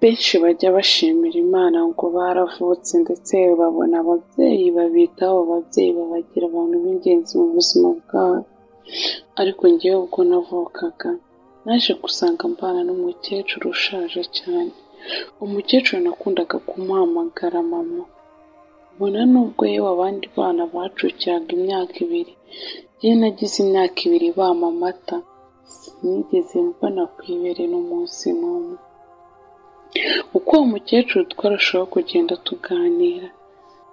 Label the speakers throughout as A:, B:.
A: Benshi bajya bashimira Imana ngo baravutse ndetse babona ababyeyi babitaho, ababyeyi babagira abantu b'ingenzi mu buzima bwabo. Ariko njyewe ubwo navukaga naje gusanga mbana n'umukecuru ushaje cyane. Umukecuru nakundaga kumuhamagara mama. Mbona nubwo yewe abandi bana bacukiraga imyaka ibiri, njyewe nagize imyaka ibiri bampa amata, sinigeze mbona ku ibere n'umunsi n'umwe. Uko uwo mukecuru twarushaho kugenda tuganira,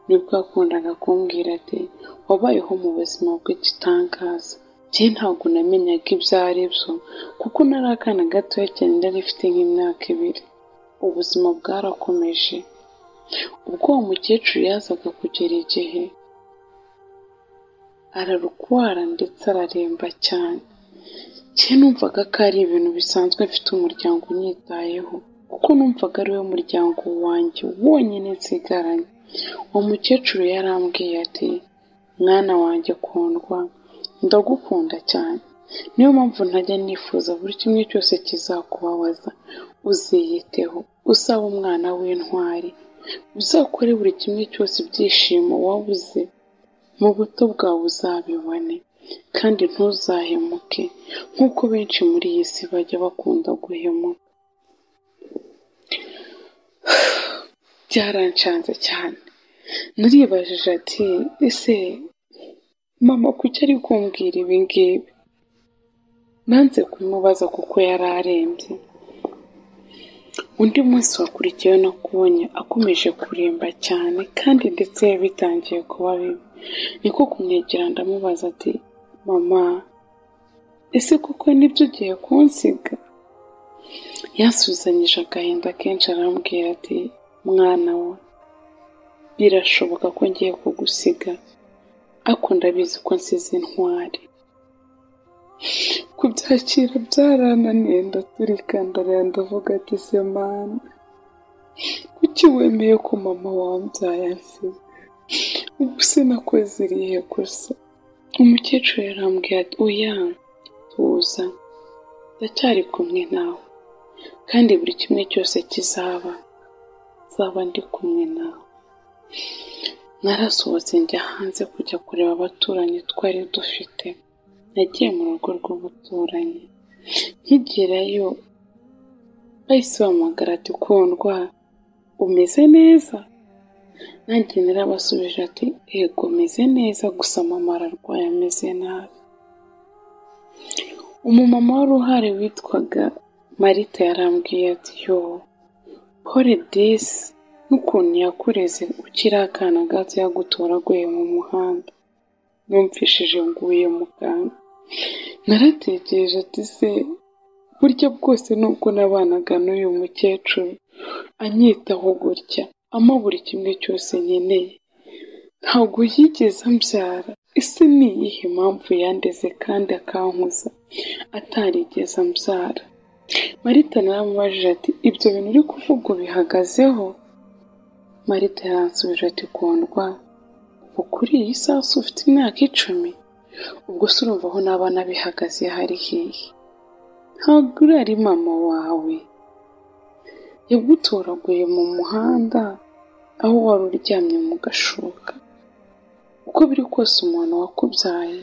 A: nibwo yakundaga kumbwira ati wabayeho mu buzima bw'igitangaza. Njye ntabwo namenyaga ibyo ari byo kuko nari akana gatoya cyane, nari mfite nk'imyaka ibiri. Ubuzima bwarakomeje. Ubwo uwo mukecuru yazaga kugera igihe ararwara ndetse araremba cyane. Njye numvaga ko ari ibintu bisanzwe, mfite umuryango unyitayeho kuko numvaga ari we muryango wanjye wonyine nsigaranye. Uwo mukecuru yarambwiye ati mwana wanjye kundwa, ndagukunda cyane, niyo mpamvu ntajya nifuza buri kimwe cyose kizakubabaza. Uziyiteho, uzabe umwana w'intwari, uzakore buri kimwe cyose ibyishimo wabuze mu buto bwawe uzabibone, kandi ntuzahemuke nk'uko benshi muri iyi si bajya bakunda guhemuka. Byarancanze cyane, naribajije ati ese mama kuki ari kumbwira ibi ngibi? Nanze kumubaza kuko yari arembye. Undi munsi wakurikiyeho nakubonye akomeje kuremba cyane kandi ndetse bitangiye kuba bibi. Niko kumwegera ndamubaza ati mama, ese koko nibyo ugiye kunsiga? Yansuzanyije agahinda kenshi arambwira ati mwana we, birashoboka ko ngiye kugusiga, ariko ndabizi ko nsize intwari. Kubyakira byarananiye, ndaturika ndarira ndavuga ati se mana, kuki wemeye ko mama wambyaye ansiga? Ubu se nakoze irihe kosa? Umukecuru yarambwiye ati oya, tuza, ndacyari kumwe nawe, kandi buri kimwe cyose kizaba, nzaba ndi kumwe nawe. Narasohotse njya hanze kujya kureba abaturanyi twari dufite. Nagiye mu rugo rw'ubuturanyi, nkigerayo bahise bampamagara ati kundwa, umeze neza? Nanjye narabasubije ati yego meze neza, gusa mama ararwaye ameze nabi. Umumama wari uhari witwaga Marita yarambwiye ati yo pole disi, n'ukuntu yakureze ukiri akana gato yagutoraguye mu muhanda. Numvishije nguye mu kantu. Naratekereje ati se burya bwose nubwo nabanaga n'uyu mukecuru anyitaho gutya, ampa buri kimwe cyose nkeneye, ntabwo yigeze ambyara. Ese ni iyihe mpamvu yandeze kandi akankuza atarigeze ambyara? Marita naramubajije ati ibyo bintu uri kuvuga ubihagazeho? Marita yaransubije ati kundwa, ubu kuri iyi saha ufite imyaka 10, ubwo se urumva aho naba nabihagaze hari hehe? Ntabwo uriya ari mama wawe, yagutoraguye mu muhanda aho wari uryamye mu gashuka. Uko biri kose umuntu wakubyaye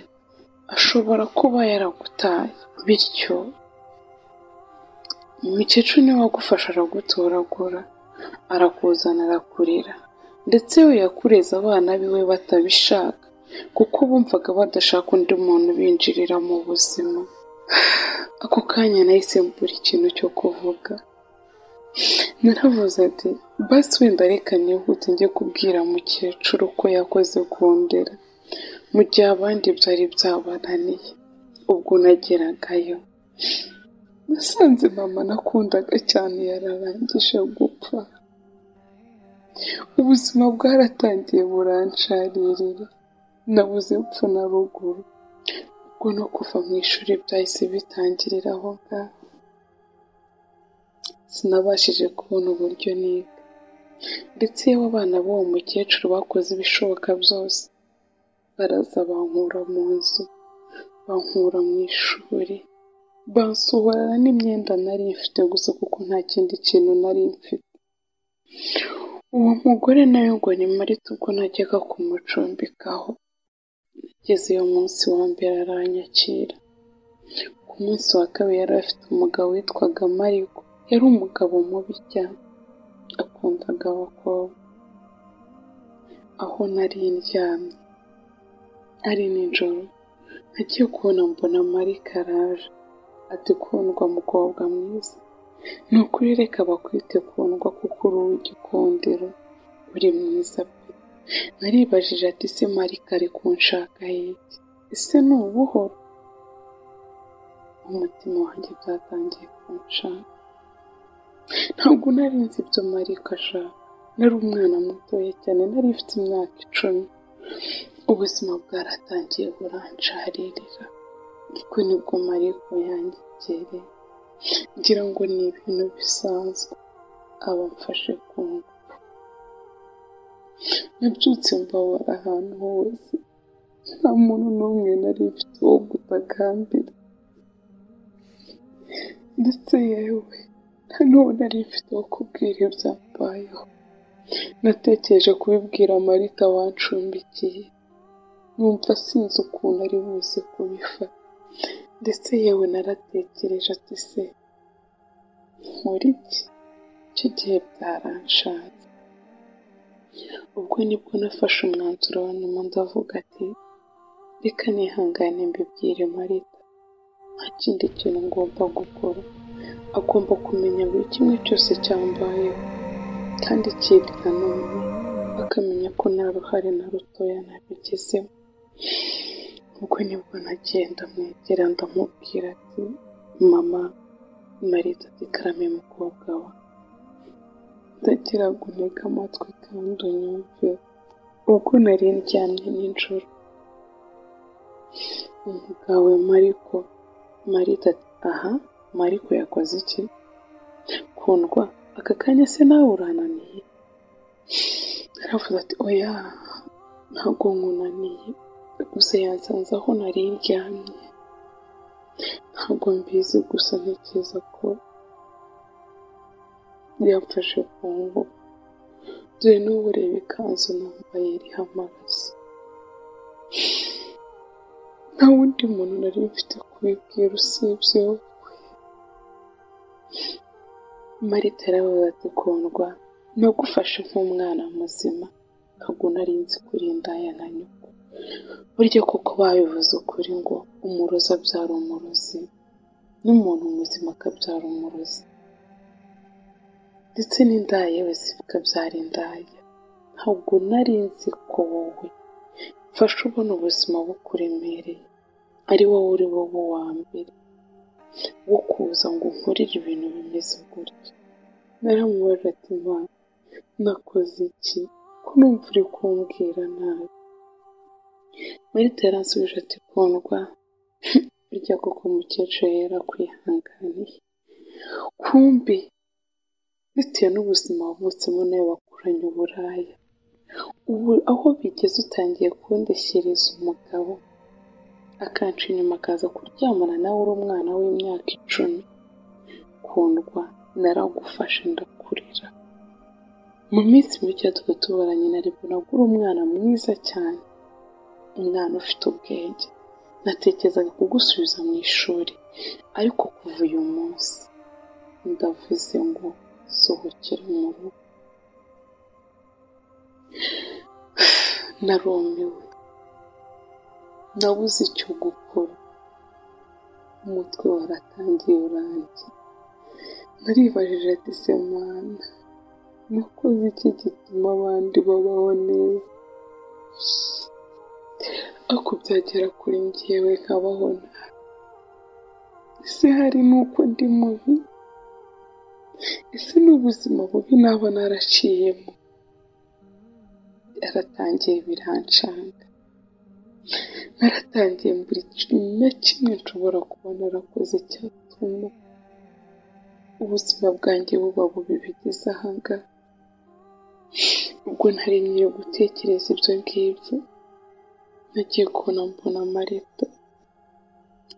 A: ashobora kuba yaragutaye, bityo umukecuru niwe wagufasha aragutoragura, arakuzana arakurera, ndetse we yakureze abana biwe batabishaka kuko bumvaga badashaka undi muntu binjirira mu buzima. Ako kanya nahise mbura ikintu cyo kuvuga. Naravuze ati basi wenda reka nihute njye kubwira mukecuru ko yakoze kundera mu gihe abandi byari byabananiye. Ubwo nageragayo nasanze mama nakundaga cyane yararangije gupfa. Ubuzima bwaratangiye buransharirira, nabuze epfo na ruguru. Ubwo no kuva mu ishuri byahise bitangirira aho ngaho. Sinabashije kubona uburyo niga, ndetse yewe abana b'uwo mukecuru bakoze ibishoboka byose, baraza bankura mu nzu, bankura mu ishuri, Bansohorana n'imyenda nari mfite gusa kuko nta kindi kintu nari mfite. Uwo mugore nawe ngo ni Marita, ubwo najyaga kumucumbikaho. Nagezeyo umunsi wa mbere aranyakira. Ku munsi wa kabiri yari afite umugabo witwaga Mariko. Yari umugabo mubi cyane, akundaga abakobwa. Aho nari ndyamye ari nijoro, nagiye kubona mbona Mariko araje, ati kundwa mukobwa mwiza, ni ukuri reka bakwite kundwa kuko uri uw'igikundiro, uri mwiza pe. Naribajije ati ese Mariko ari kunshaka iki? Ese ni ubuhoro? Umutima wanjye byatangiye kunshaka. Ntabwo nari nzi ibyo Mariko ashaka. Nari umwana mutoya cyane, nari mfite imyaka 10. Ubuzima bwaratangiye buransharirira. Ariko nibwo Mariko yanyegereye, ngira ngo ni ibintu bisanzwe, aba amfashe ku ngufu. Nabyutse mbabara ahantu hose, nta muntu n'umwe nari mfite wo gutakambira, ndetse yewe nta n'uwo nari mfite wo kubwira ibyambayeho. Natekereje kubibwira Marita wancumbikiye, numva sinzi ukuntu ari buze kubifata, ndetse yewe naratekereje ati se nkora iki? Icyo gihe byaranshatse. Ubwo nibwo nafashe umwanzuro wa nyuma, ndavuga ati reka nihangane mbibwire Marita, nta kindi kintu ngomba gukora, agomba kumenya buri kimwe cyose cyambayeho, kandi ikindi nanone akamenya ko nta ruhare na rutoya nabigizemo. Ubwo nibwo nagenda mwegera ndamubwira ati mama. Marita ati karame mukobwa wa, ndagira ngo untege amatwi kandi unyumve. Ubwo nari ndyamye nijoro, umugabo Mariko, Marita ati aha, Mariko yakoze iki? Kundwa aka kanya se nawe urananiye? Aravuze ati oya ntabwo nkunaniye, gusa yansanze aho nari ndyamye, ntabwo mbizi, gusa ntekereza ko yamfashe ku ngufu. Dore n'ubu ureba ikanzu nambaye iriho amaraso. Nta wundi muntu nari mfite kubibwira usibye wowe. Marita yaravuze ati kundwa, nagufashe nk'umwana muzima, ntabwo nari nzi ko uri indaya nka nyoko. Burya koko babivuze ukuri ngo umurozi abyara umurozi, n'umuntu muzima akabyara umurozi, ndetse n'indaya yewe zikabyara indaya. Ntabwo nari nzi ko wowe mfashe ubona ubuzima bukuremereye, ari wowe uri wowe wa mbere wo kuza ngo unkorere ibintu bimeze gutya. Naramubaje ati Mana, nakoze iki ko numva uri kumbwira nabi? Marita yaransubije ati kundwa, burya koko umukecuru yarakwihanganiye, kumbi bitewe n'ubuzima wavutsemo nawe wakuranye uburaya, ubu aho bigeze utangiye kundeshyereza umugabo akanca inyuma akaza kuryamana nawe uri umwana w'imyaka 10. Kundwa naragufashe ndakurera. Mu minsi mike tuba tubaranye naribonaga uri umwana mwiza cyane, umwana ufite ubwenge. Natekerezaga kugusubiza mu ishuri, ariko kuva uyu munsi ndavuze ngo sohokera mu rugo. Narumiwe, nabuze icyo gukora, umutwe waratangiye urangiye. Naribajije ati se Mana, nakoze iki gituma abandi babaho neza, ariko byagera kuri njyewe nkabaho nabi? Ese hari n'uko ndi mubi? Ese ni ubuzima bubi naba naraciyemo? Yaratangiye birancanga. Naratangiye buri kintu na kimwe nshobora kuba narakoze cyatuma ubuzima bwanjye buba bubi bigeze ahangaha. Ubwo nari nkiri gutekereza ibyo ngibyo, nagiye kubona mbona Marita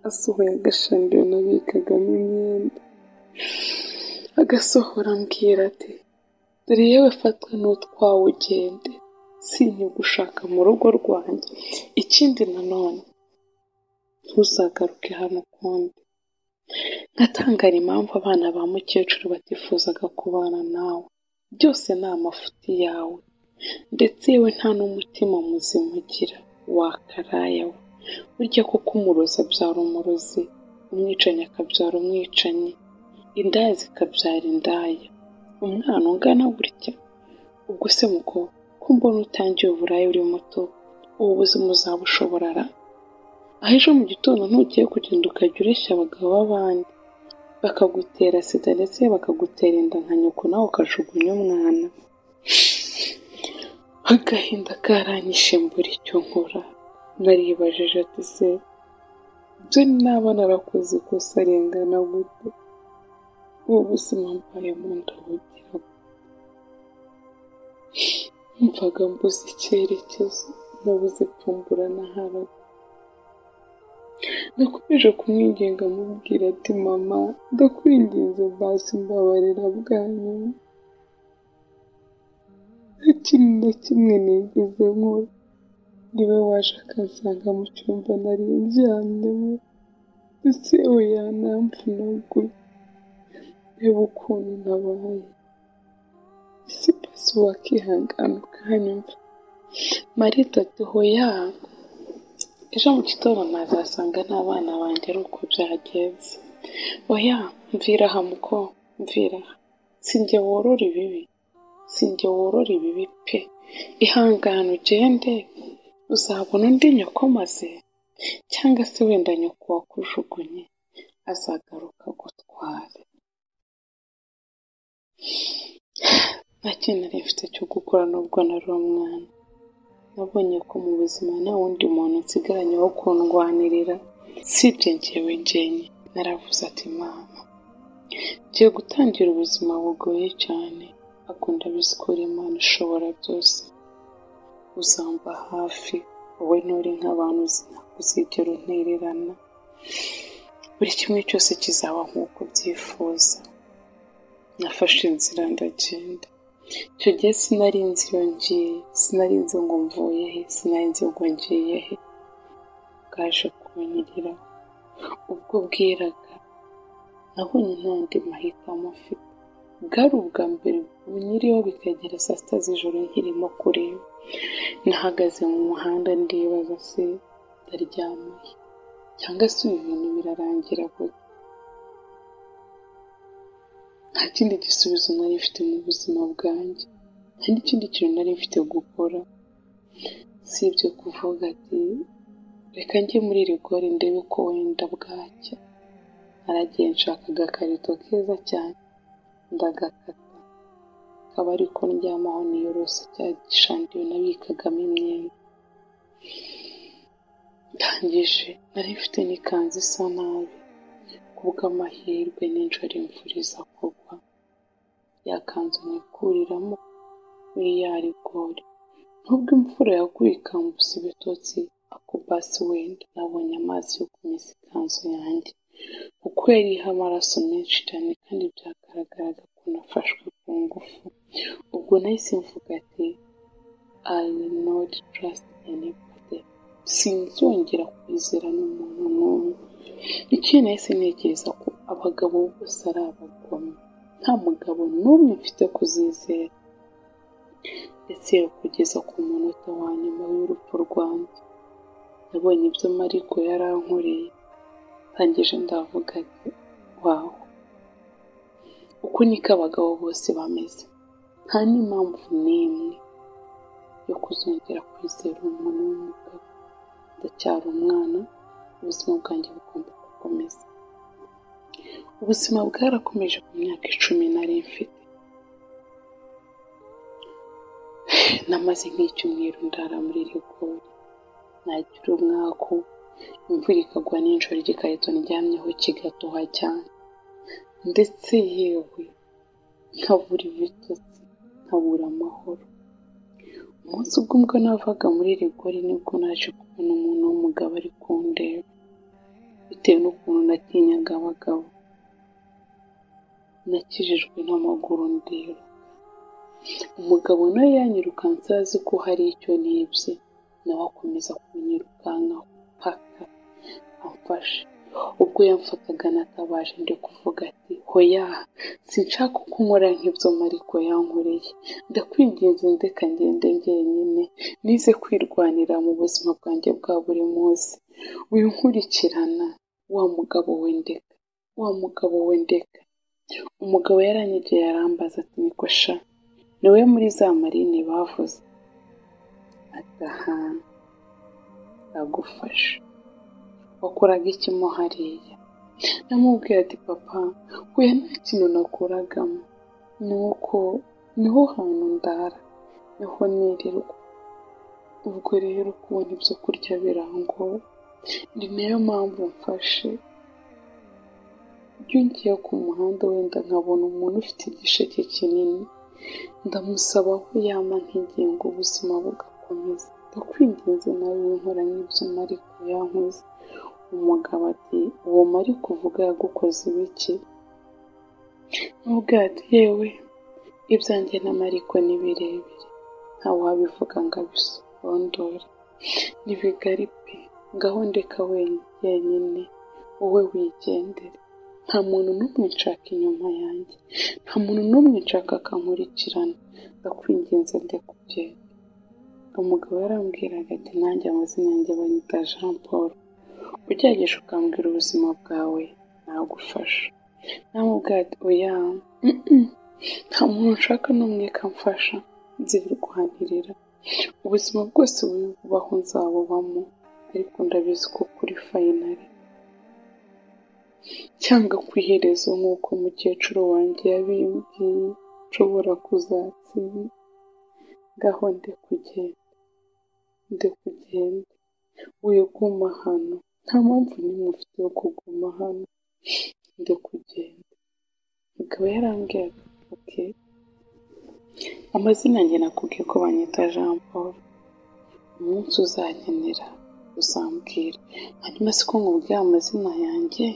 A: Asohoye agashandiyo nabikagamo imyenda, agasohora ambwira ati dore yewe fatwa n'utwawe ugende, sinkigushaka mu rugo rwanjye, ikindi nanone ntuzagaruke hano ukundi. Nkatangara impamvu abana ba mukecuru batifuzaga kubana nawe, byose ni amafuti yawe, ndetse yewe nta n'umutima muzima ugira, wakaraya we. Burya koko umurozi abyara umurozi, umwicanyi akabyara umwicanyi, indaya zikabyara indaya, umwana ungana gutya? Ubwo se muko ko mbona utangiye uburaya uri muto, ubu buzima uzabushobora ra? Aho ejo mu gitondo ntugiye kugenda ukajya ureshya abagabo b'abandi, bakagutera sida ndetse bakagutera inda nka nyoko nawe ukajugunya umwana. Agahinda karanyishe mbura icyo nkora, naribajije ati se byo naba narakoze ikosa ringana gute? Ubu buzima mbayemo ndabugira gute? Numvaga mbuze icyerekezo, nabuze pfumbura na haraguru. Nakomeje kumwinginga amubwira ati mama ndakwinginze basi mbabarira bwa nyuma, nta kintu na kimwe nigeze nkora. Niwe waje akansanga mu cyumba nari ndyamyemo, ndetse we yanamvunaguye. Reba ukuntu nabaye, ese basi wakihangana ukanyumva? Marita ati hoya, ejo mu gitondo nazasanga n'abana banjye ari uko byagenze. Oya mvira aha muko, mvira aha, sinjye worora ibibi, sinjye worora ibibi pe, ihangane ugende, uzabona undi nyoko maze, cyangwa se wenda nyoko wakujugunye azagaruka agutware. Nta kintu nari mfite cyo gukora nubwo nari umwana. Nabonye ko mu buzima nta wundi muntu nsigaranye wo kundwanirira usibye njyewe njyenyine. Naravuze ati mama, ngiye gutangira ubuzima bugoye cyane, ariko ndabizi ko uri Imana ishobora byose, uzamba hafi, wowe nturi nk'abantu uzigera untererana, buri kimwe cyose kizaba nk'uko ubyifuza. Nafashe inzira ndagenda. Icyo gihe sinari nzi iyo ngiye, sinari nzi ngo mvuye he, sinari nzi ngo ngiye he. Bwaje kunyiriraho. Ubwo bwiraga, nabonye nta yandi mahitamo mfite. Bwari ubwa mbere bunyiriyeho bikagera saa sita z'ijoro nkirimo kureba. Nahagaze mu muhanda ndibaza se ndaryama he? Cyangwa se ibi bintu birarangira gute? Nta kindi gisubizo nari mfite mu buzima bwanjye, nta n'ikindi kintu nari mfite gukora, usibye kuvuga ati reka njye muri rigori ndebe ko wenda bwacya. Naragiye nshaka agakarito keza cyane, ndagakata, akaba ariko ndyamaho niyorose cya gishandiyo nabikagamo imyenda. Ndangije nari mfite n'ikanzu isa nabi, kubw'amahirwe nijoro imvura iza kugwa, ya kanzu nyikuriramo muri ya rigori. Nubwo imvura yaguye ikambuza ibitotsi, ako basi wenda nabonye amazi yo kumesa ikanzu yanjye, kuko yari iriho amaraso menshi cyane kandi byagaragaraga ko nafashwe ku ngufu. Ubwo nahise mvuga ati I will not trust anybody, sinzongera kwizera n'umuntu n'umwe. Ikindi nahise ntekereza ko abagabo bose ari abagome, nta mugabo n'umwe mfite kuzizera, ndetse kugeza ku munota wa nyuma w'urupfu rwanjye. Nabonye ibyo Mariko yarankoreye, ndangije ndavuga ati wawu, uku niko abagabo bose bameze, nta n'impamvu n'imwe yo kuzongera kwizera umuntu w'umugabo. Ndacyari umwana, ubuzima bwanjye bugomba gukomeza. Ubuzima bwarakomeje ku myaka 10 nari mfite. Namaze nk'icyumweru ndara muri rigori, nagira umwaku, imvura ikagwa nijoro igikarito ndyamyeho kigatoha cyane, ndetse yewe nkabura ibitotsi, nkabura amahoro. Umunsi ubwo mbwo navaga muri rigori nibwo naje kubona umuntu w'umugabo ari kundeba. Bitewe n'ukuntu natinyaga abagabo, nakijijwe n'amaguru ndiruka. Umugabo nawe yanyirukanse azi ko hari icyo nibye, nawe akomeza kunyirukankaho paka amfashe. Ubwo yamfataga natabaje ndi kuvuga ati hoya, sinshaka ko unkora nk'ibyo Mariko yankoreye, ndakwinginze ndeka ngende njyenyine, nize kwirwanira mu buzima bwanjye bwa buri munsi, winkurikirana wa mugabo we ndeka, wa mugabo we ndeka. Umugabo yaranyegeye arambaza ati niko sha, ni wowe muri za marine bavuze? Ati aha, ndagufasha. Wakoraga iki mo hariya? Namubwiye ati papa, hoya nta kintu nakoragamo, ni uko niho hantu ndara, niho nirirwa. Ubwo rero kubona ibyo kurya birangora, ni nayo mpamvu mfashe. Iyo ngiye ku muhanda wenda nkabona umuntu ufite igisheke kinini, ndamusaba aho yampa nkigenga ubuzima bugakomeza. Ndakwinginze nawe winkora nk'ibyo Mariko yankoze. Umugabo ati uwo Mariko uvuga yagukoze ibiki? Namubwiye ati yewe, ibyanjye na Mariko ni birebire, ntawabivuga ngo abisondore, ni bigari pe, ngaho ndeka wenyine, wowe wigendere. Nta muntu n'umwe nshaka inyuma yanjye, nta muntu n'umwe nshaka akankurikirana, ndakwinginze ndeka ugende. Umugabo yarambwiraga ati nanjye amazina yanjye banyita Jean Paul, ugerageje ukambwira ubuzima bwawe nagufasha. Namubwiye ati oya, nta muntu nshaka n'umwe kamfasha, nzirwanirira. Ubuzima bwose bubaho nzabubamo, ariko ndabizi ko kuri fayinari cyangwa ku iherezo nk'uko mukecuru wanjye yabimbwiye, nshobora kuzatsinda. Ngaho ndekugende, ndekugende, wiguma hano, nta mpamvu n'imwe ufite yo kuguma hano, ndekugende. Mugabo yarambwiye ati okay, amazina yanjye nakubwiye ko banyita Jean Paul, umunsi uzankenera uzambwira, hanyuma siko nkubwiye amazina yanjye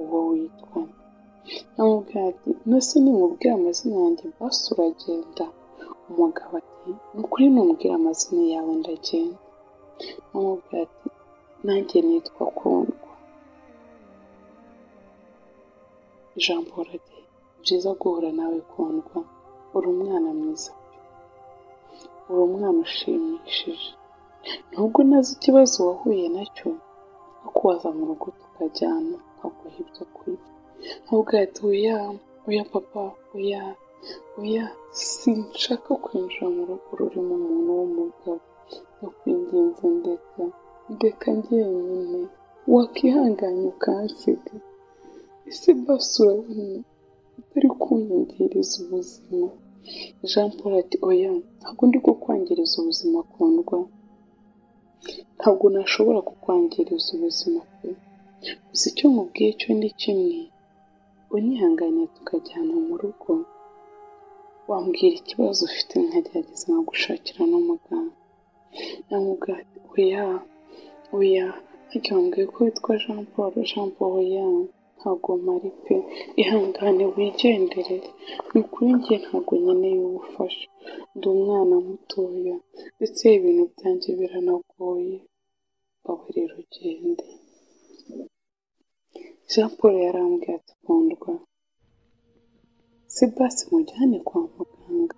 A: uwo witwa nde? Namubwiye ati nose ninkubwira amazina yanjye basi uragenda? Umugabo ati ni ukuri numbwira amazina yawe ndagenda. Namubwiye ati nanjye nitwa Kundwa. Jean Paul ati byiza guhura nawe Kundwa, uri umwana mwiza pe, uri umwana ushimishije, nubwo ntazi ikibazo wahuye nacyo, ariko waza mu rugo tukajyana nkaguha ibyo kurya. Namubwiye ati oya, oya papa, oya, oya, sinshaka kwinjira mu rugo rurimo umuntu w'umugabo, ndakwinginze ndeka, ndeka njyenyine, wakihanganye ukansiga. Ese basi urabona utari kunyangiriza ubuzima? Jean Paul ati oya, ntabwo ndi kukwangiriza ubuzima Kundwa, ntabwo nashobora kukwangiriza ubuzima pe, gusa icyo nkubwiye cyo ni kimwe, unyihanganiye tukajyana mu rugo, wambwira ikibazo ufite nkagerageza nkagushakira n'umuganga. Namubwiye ati oya, oya, harya wambwiye ko witwa Jean Paul? Jean Paul oya, ntabwo mpari pe, ihangane wigendere, ni ukuri njye ntabwo nkeneye ubufasha, ndi umwana mutoya ndetse ibintu byanjye biranagoye, babarira ugende. Jean Paul yarambwiye ati Kundwa, se basi mujyane kwa muganga?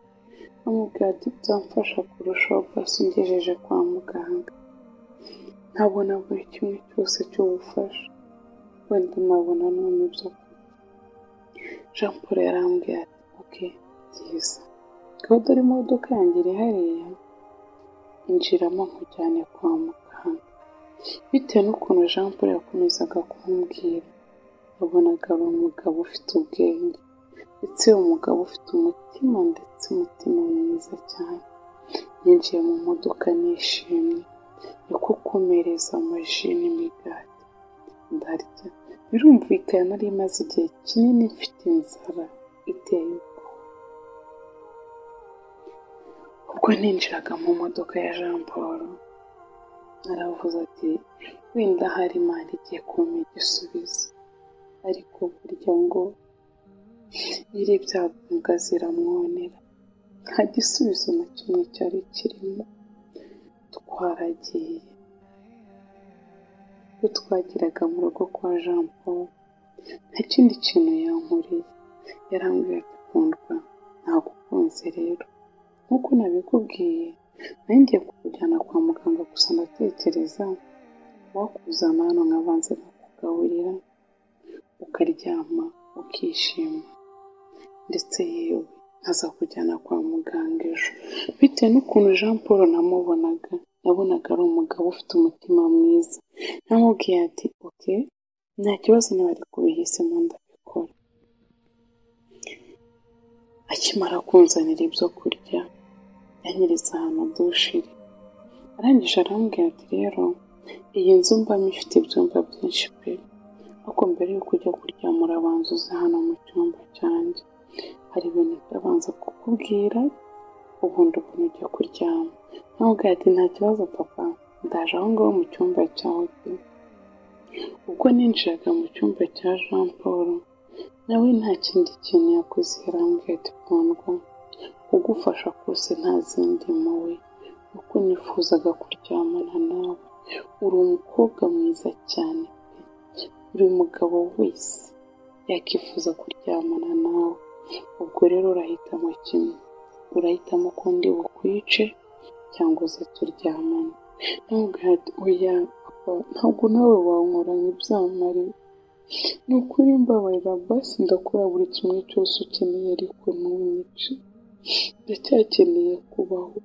A: Namubwiye ati byamfasha kurushaho basi ungejeje kwa muganga, ntabona buri kimwe cyose cy'ubufasha, wenda nabona none ibyo kurya. Jean Paul yarambwiye ati ok, byiza, ngaho dore imodoka yanjye iri hariya, injiramo nkujyane kwa muganga. Bitewe n'ukuntu Jean Paul yakomezaga kumbwira, nabonaga ari umugabo ufite ubwenge, ndetse umugabo ufite umutima, ndetse umutima mwiza cyane. Ninjiye mu modoka nishimye, niko kumereza amaji n'imigati ndarya. Birumvikana nari maze igihe kinini mfite inzara iteye ubwoba. Ubwo ninjiraga mu modoka ya Jean Paul, Naravuze ati wenda hari Imana igiye kumpa igisubizo, ariko burya ngo nyir'ibyago imbwa ziramwonera, nta gisubizo na kimwe cyari kirimo. Twaragiye, ubwo twageraga mu rugo kwa Jean Paul nta kindi kintu yankoreye, yarambwiye ati kundwa nagukunze rero nk'uko nabikubwiye, nari ngiye kukujyana kwa muganga gusa ndatekereza wakuzana hano nkabanza nkakugaburira ukaryama ukishima, ndetse yewe nkazakujyana kwa muganga ejo. Bitewe n'ukuntu Jean Paul namubonaga, nabonaga ari umugabo ufite umutima mwiza, namubwiye ati oke nta kibazo niba ari kubihisemo ndabikora. Akimara kunzanira ibyo kurya yanyeretse ahantu dushe iri, arangije arambwira ati rero iyi nzu mbamo ifite ibyumba byinshi pe, ariko mbere y'uko ujya kuryama urabanza uze hano mu cyumba cyanjye, hari ibintu ndabanza kukubwira ubundi ubona ujya kuryama. Namubwiye ati nta kibazo papa, ndaje aho ngaho mu cyumba cyawe pe. Ubwo ninjiraga mu cyumba cya Jean Paul nawe nta kindi kintu yakoze, yarambwiye ati kundwa kugufasha kose nta zindi mpuhwe, kuko nifuzaga kuryamana nawe, uri umukobwa mwiza cyane pe, buri mugabo wese yakifuza kuryamana nawe, ubwo rero urahitamo kimwe, urahitamo ko ndi bukwice cyangwa uze turyamane. Namubwiye ati oya papa, ntabwo nawe wankora nk'ibyamare, ni ukuri mbabarira basi ndakora buri kimwe cyose ukeneye ariko ntunyice, ndacyakeneye kubaho,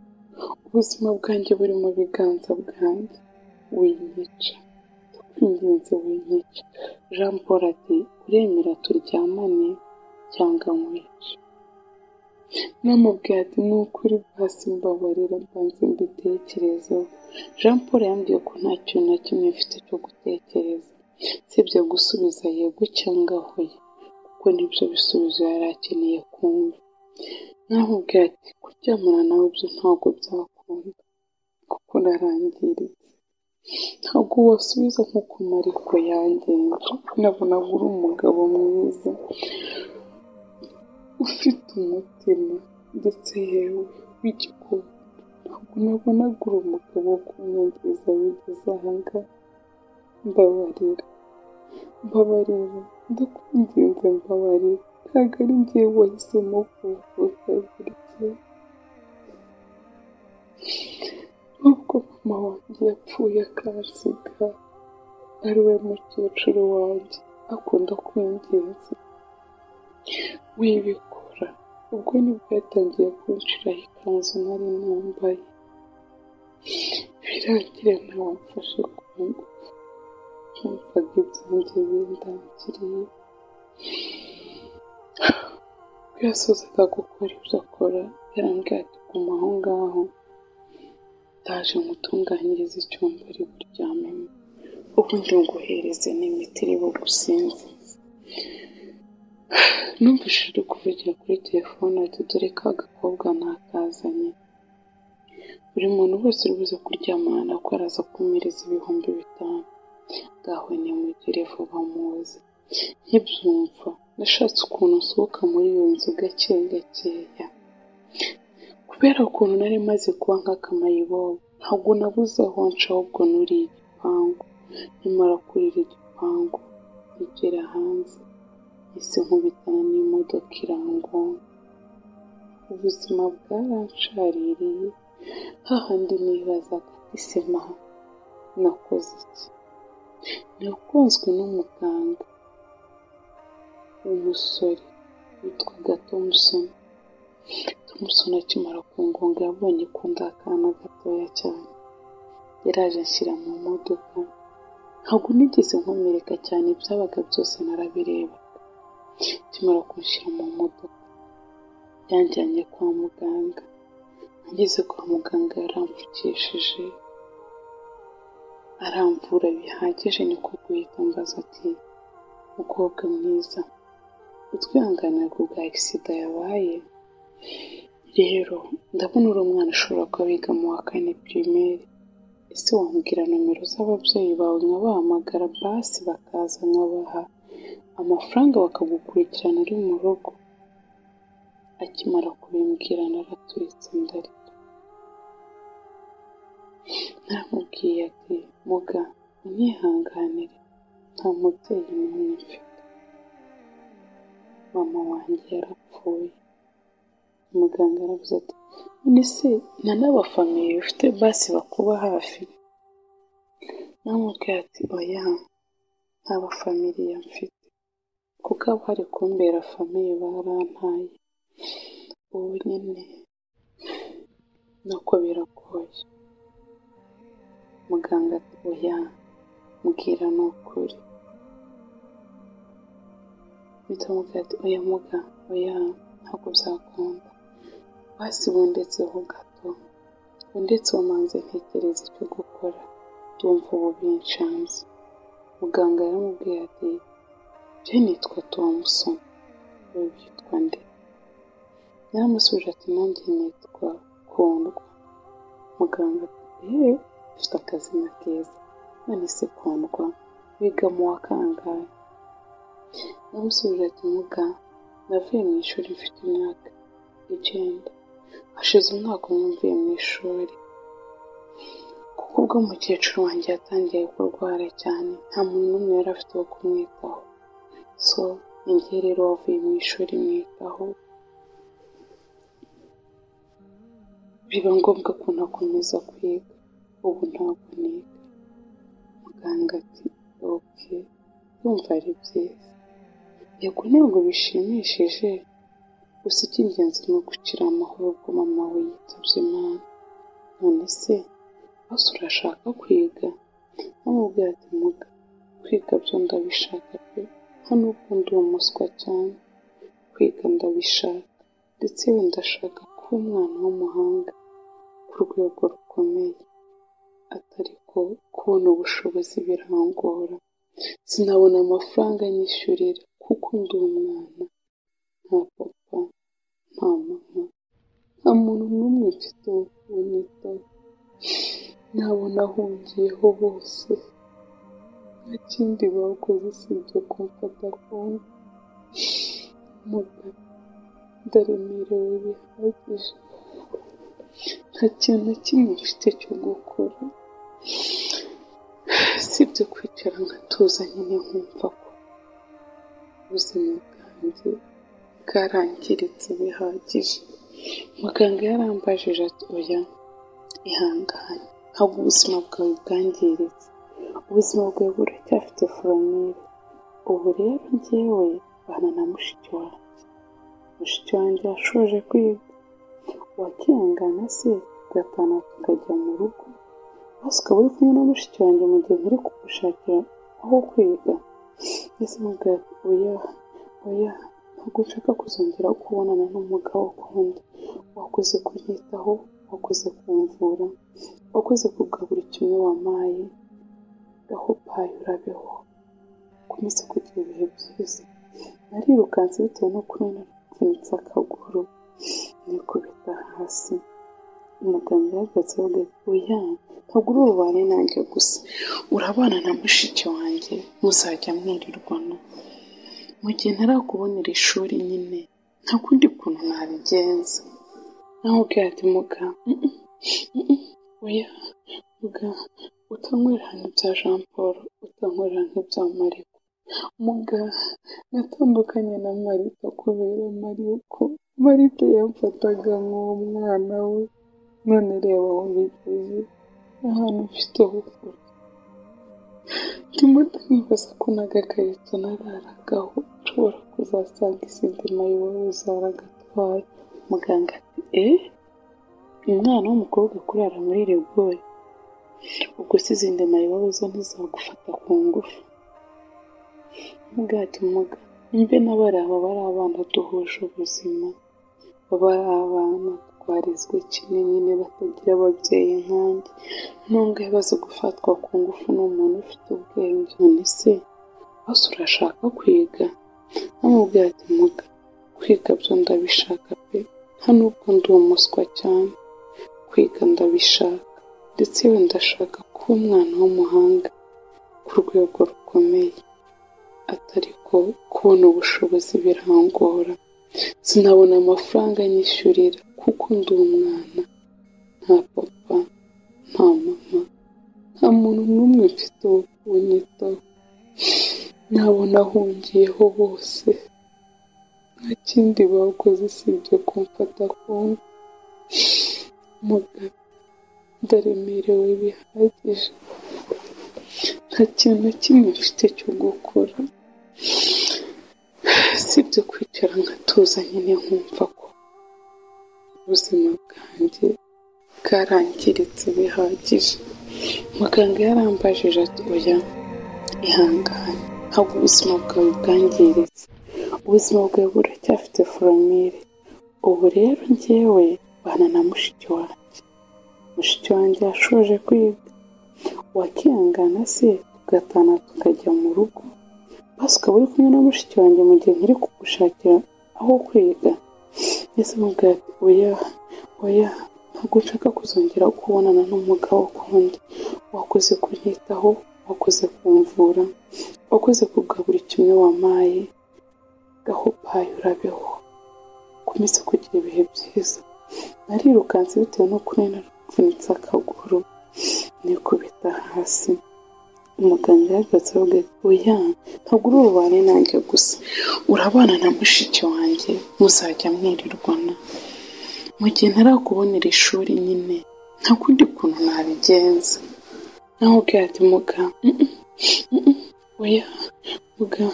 A: ubuzima bwanjye buri mu biganza bwanjye, winyica, ndakwinginze winyica. Jean Paul ati uremera turyamane cyangwa nkwice? Namubwiye ati ni ukuri basi mbabarira mbanze mbitekerezeho. Jean Paul yambwiye ko nta kintu na kimwe mfite cyo gutekereza, usibye gusubiza yego cyangwa hoya, kuko nibyo bisubizo yari akeneye kumva. Namubwiye ati kuryamana nawe byo ntabwo byakunda kuko narangiritse, ntabwo wasubiza nk'uko Mariko yangenje, nabonaga uri umugabo mwiza ufite umutima ndetse yewe w'igikundiro, ntabwo nabonaga uri umugabo wo kunyangiriza bigeze aha ngaha, mbabarira, mbabarira, ndakwinginze mbabarira, ntabwo ari njyewe wahisemo kuvuka gutya, nubwo mama wanjye yapfuye akansiga ari we mukecuru wanjye, akunda kwinginze wibikora. Ubwo nibwo yatangiye kunshiraho ikanzu nari nambaye, birangire nawe amfashe ku ngufu, numvaga ibyanjye bindangiriye. Ubwo yasozaga gukora ibyo akora, yarambwiye ati guma aho ngaho, ndaje nkutunganyirize icyumba uri buryamemo, ubundi nguhereze n'imiti iri bugusinzize. Numvise uri kuvugira kuri telefone ati dore ka gakobwa nakazanye, buri muntu wese uri buze kuryamana nako araza kumpereza 5000, ngaho nimugire vuba muze. Nkibyumva nashatse ukuntu nsohoka muri iyo nzu gake gakeya, kubera ukuntu nari maze kuba nk'akamayibobo, ntabwo nabuze aho nca ahubwo nuriye igipangu. Nimara kurira igipangu nkigera hanze ese nkubitana n'imodoka irangonga, ubuzima bwarancaririye hahandi nibazaga ati ese ma nakoze iki? Nakunzwe n'umuganga w'umusore witwaga Thompson. Thompson akimara kungonga yabonye ko ndi akana gatoya cyane, yaraje anshyira mu modoka, ntabwo nigeze nkomereka cyane, ibyabaga byose narabirebaga. Akimara kunshyira mu modoka yanjyanye kwa muganga, ageze kwa muganga yarampfukishije aramvura bihagije, niko guhita ambaza ati mukobwa mwiza utwihanganira ku bwa agisida yabaye, rero ndabona uri umwana ushobora kuba wiga mu wa kane pirimeri, Ese wambwira nomero z'ababyeyi bawe nkabahamagara basi bakaza nkabaha amafaranga bakagukurikirana uri mu rugo? Akimara kubimbwira naraturitse ndarira. Naramubwiye ati muga unyihanganire nta mubyeyi n'umwe mfite, mama wanjye yarapfuye. Muganga yaravuze ati none se nta n'abafamiye ufite basi bakuba hafi? Namubwiye ati oya nta bafamiliya mfite, kuko abari kumbera famiye barantaye, ubu nyine nako biragoye. Muganga ati oya mbwira ni ukuri. Mpita mubwira ati oya muga, oya ntabwo byakunda, basi bundetseho gato, bundetseho manze ntekereze icyo gukora, ndumva ubu binshanze. Muganga yaramubwiye ati njye nitwa Thompson, wowe witwa nde? Yaramusubije ati nanjye nitwa Kundwa. Muganga ati eee ufite akazina keza, none se Kundwa wiga mu wa kangahe? Yaramusubije ati muga navuye mu ishuri mfite imyaka 9, hashize umwaka umwe mvuye mu ishuri, kuko ubwo umukecuru wanjye yatangiye kurwara cyane nta muntu n'umwe yari afite wo kumwitaho, so ni njye rero wavuye mu ishuri mwitaho, biba ngombwa ko ntakomeza kwiga, ubu ntabwo niga. Muganga ati oke ndumva ari byiza, yego ntabwo bishimishije, gusa icy'ingenzi ni ugukira amahoro ubwo mama we yitabye Imana. None se basi urashaka kwiga? Namubwira ati muga kwiga byo ndabishaka pe, nta nubwo ndi umuswa cyane, kwiga ndabishaka, ndetse yewe ndashaka kuba umwana w'umuhanga ku rwego rukomeye, atari ko kubona ubushobozi birangora, sinabona amafaranga anyishyurira kuko ndi umwana, nta papa, nta mama, nta muntu n'umwe mfite wo kunyitaho, n'abo nahungiyeho bose nta kindi bakoze usibye kumfata ku ngufu. Muga ndaremerewe bihagije, nta kintu na kimwe mfite cyo gukora usibye kwicara nkatuza nyine nkumva ko ubuzima bwanjye bwarangiritse bihagije. Muganga yarambajije ati oya ihangane, ntabwo ubuzima bwawe bwangiritse, ubuzima bwawe buracyafite foromire. Ubu rero njyewe bana na mushiki wanjye, mushiki wanjye yashoje kwiga, wakihangana se tugatana tukajya mu rugo, basi ukaba uri kumwe na mushiki wanjye mu gihe nkiri kugushakira aho kwiga? Ese mubwira ati oya oya ntabwo nshaka kuzongera kubonana n'umugabo ukundi, wakoze kunyitaho, wakoze kumvura, wakoze kubwa buri kimwe wampaye, ngaho bayi urabeho, ukomeze kugira ibihe byiza. Narirukanse bitewe n'uko nari naravunitse akaguru, nikubita hasi. Umuganga yahagaze avuga ati oya ntabwo uri bubane nanjye gusa, urabana na mushiki wanjye muzajya mwirirwana, mu gihe ntarakubonera ishuri nyine nta kundi kuntu nabigenza. Namubwira ati muga oya muga utankorera nk'ibya Jean Paul, utankorera nk'ibya Mariko, muga natandukanye na Marita kubera Mariko, Marita yamfataga nk'umwana we, none reba aho bigeze, ahantu mfite ho kujya. Ndimo ndanibaza ko n'agakarito nararagaho nshobora kuzasanga izindi mayibobo zaragatwaye. Muganga ati eee umwana w'umukobwa kurara muri rigori, ubwo se izindi mayibobo zo ntizagufata ku ngufu? Muganga ati muga mbe n'abari aba bari abana duhuje ubuzima, baba ari abana twarezwe kimwe nyine batagira ababyeyi nkanjye, nubwo baza gufatwa ku ngufu n'umuntu ufite ubwenge. None se basi urashaka kwiga? Namubwira ati muga kwiga byo ndabishaka pe, nta nubwo ndi umuswa cyane, kwiga ndabishaka, ndetse yewe ndashaka kuba umwana w'umuhanga ku rwego rukomeye, atari ko kubona ubushobozi birangora, sinabona amafaranga anyishyurira kuko ndi umwana, nta papa, nta mama, nta muntu n'umwe mfite wo kunyitaho, nabona ahungiyeho bose, nta kindi bakoze usibye kumfata ku ngufu. Mugabe, ndaremerewe bihagije, nta kintu na kimwe mfite cyo gukora usibye kwicara nkatuza nyine nkumva ko ubuzima bwanjye bwarangiritse bihagije. Muganga yarambajije ati oya ihangane, ntabwo ubuzima bwawe bwangiritse, ubuzima bwawe buracyafite foromire. Ubu rero njyewe bana na mushiki wanjye, mushiki wanjye yashoje kwiga, wakihangana se tugatana tukajya mu rugo, basi ukaba uri kumwe na mushiki wanjye mu gihe nkiri kugushakira aho kwiga. Ese mubwira ati oya oya, ntabwo nshaka kuzongera kubonana n'umugabo ukundi, wakoze kunyitaho, wakoze kumvura, wakoze kubwa buri kimwe wampaye, gaho payi urabeho, ukomeze kugira ibihe byiza. Narirukanse bitewe n'uko nari naravunitse akaguru, nikubita hasi. Umuganga yahagaze avuga ati oya, ntabwo uri bubane nanjye gusa, urabana na mushiki wanjye, muzajya mwirirwana mu gihe ntarakubonera ishuri nyine, nta kundi kuntu nabigenza. Namubwira ati muga, oya muga,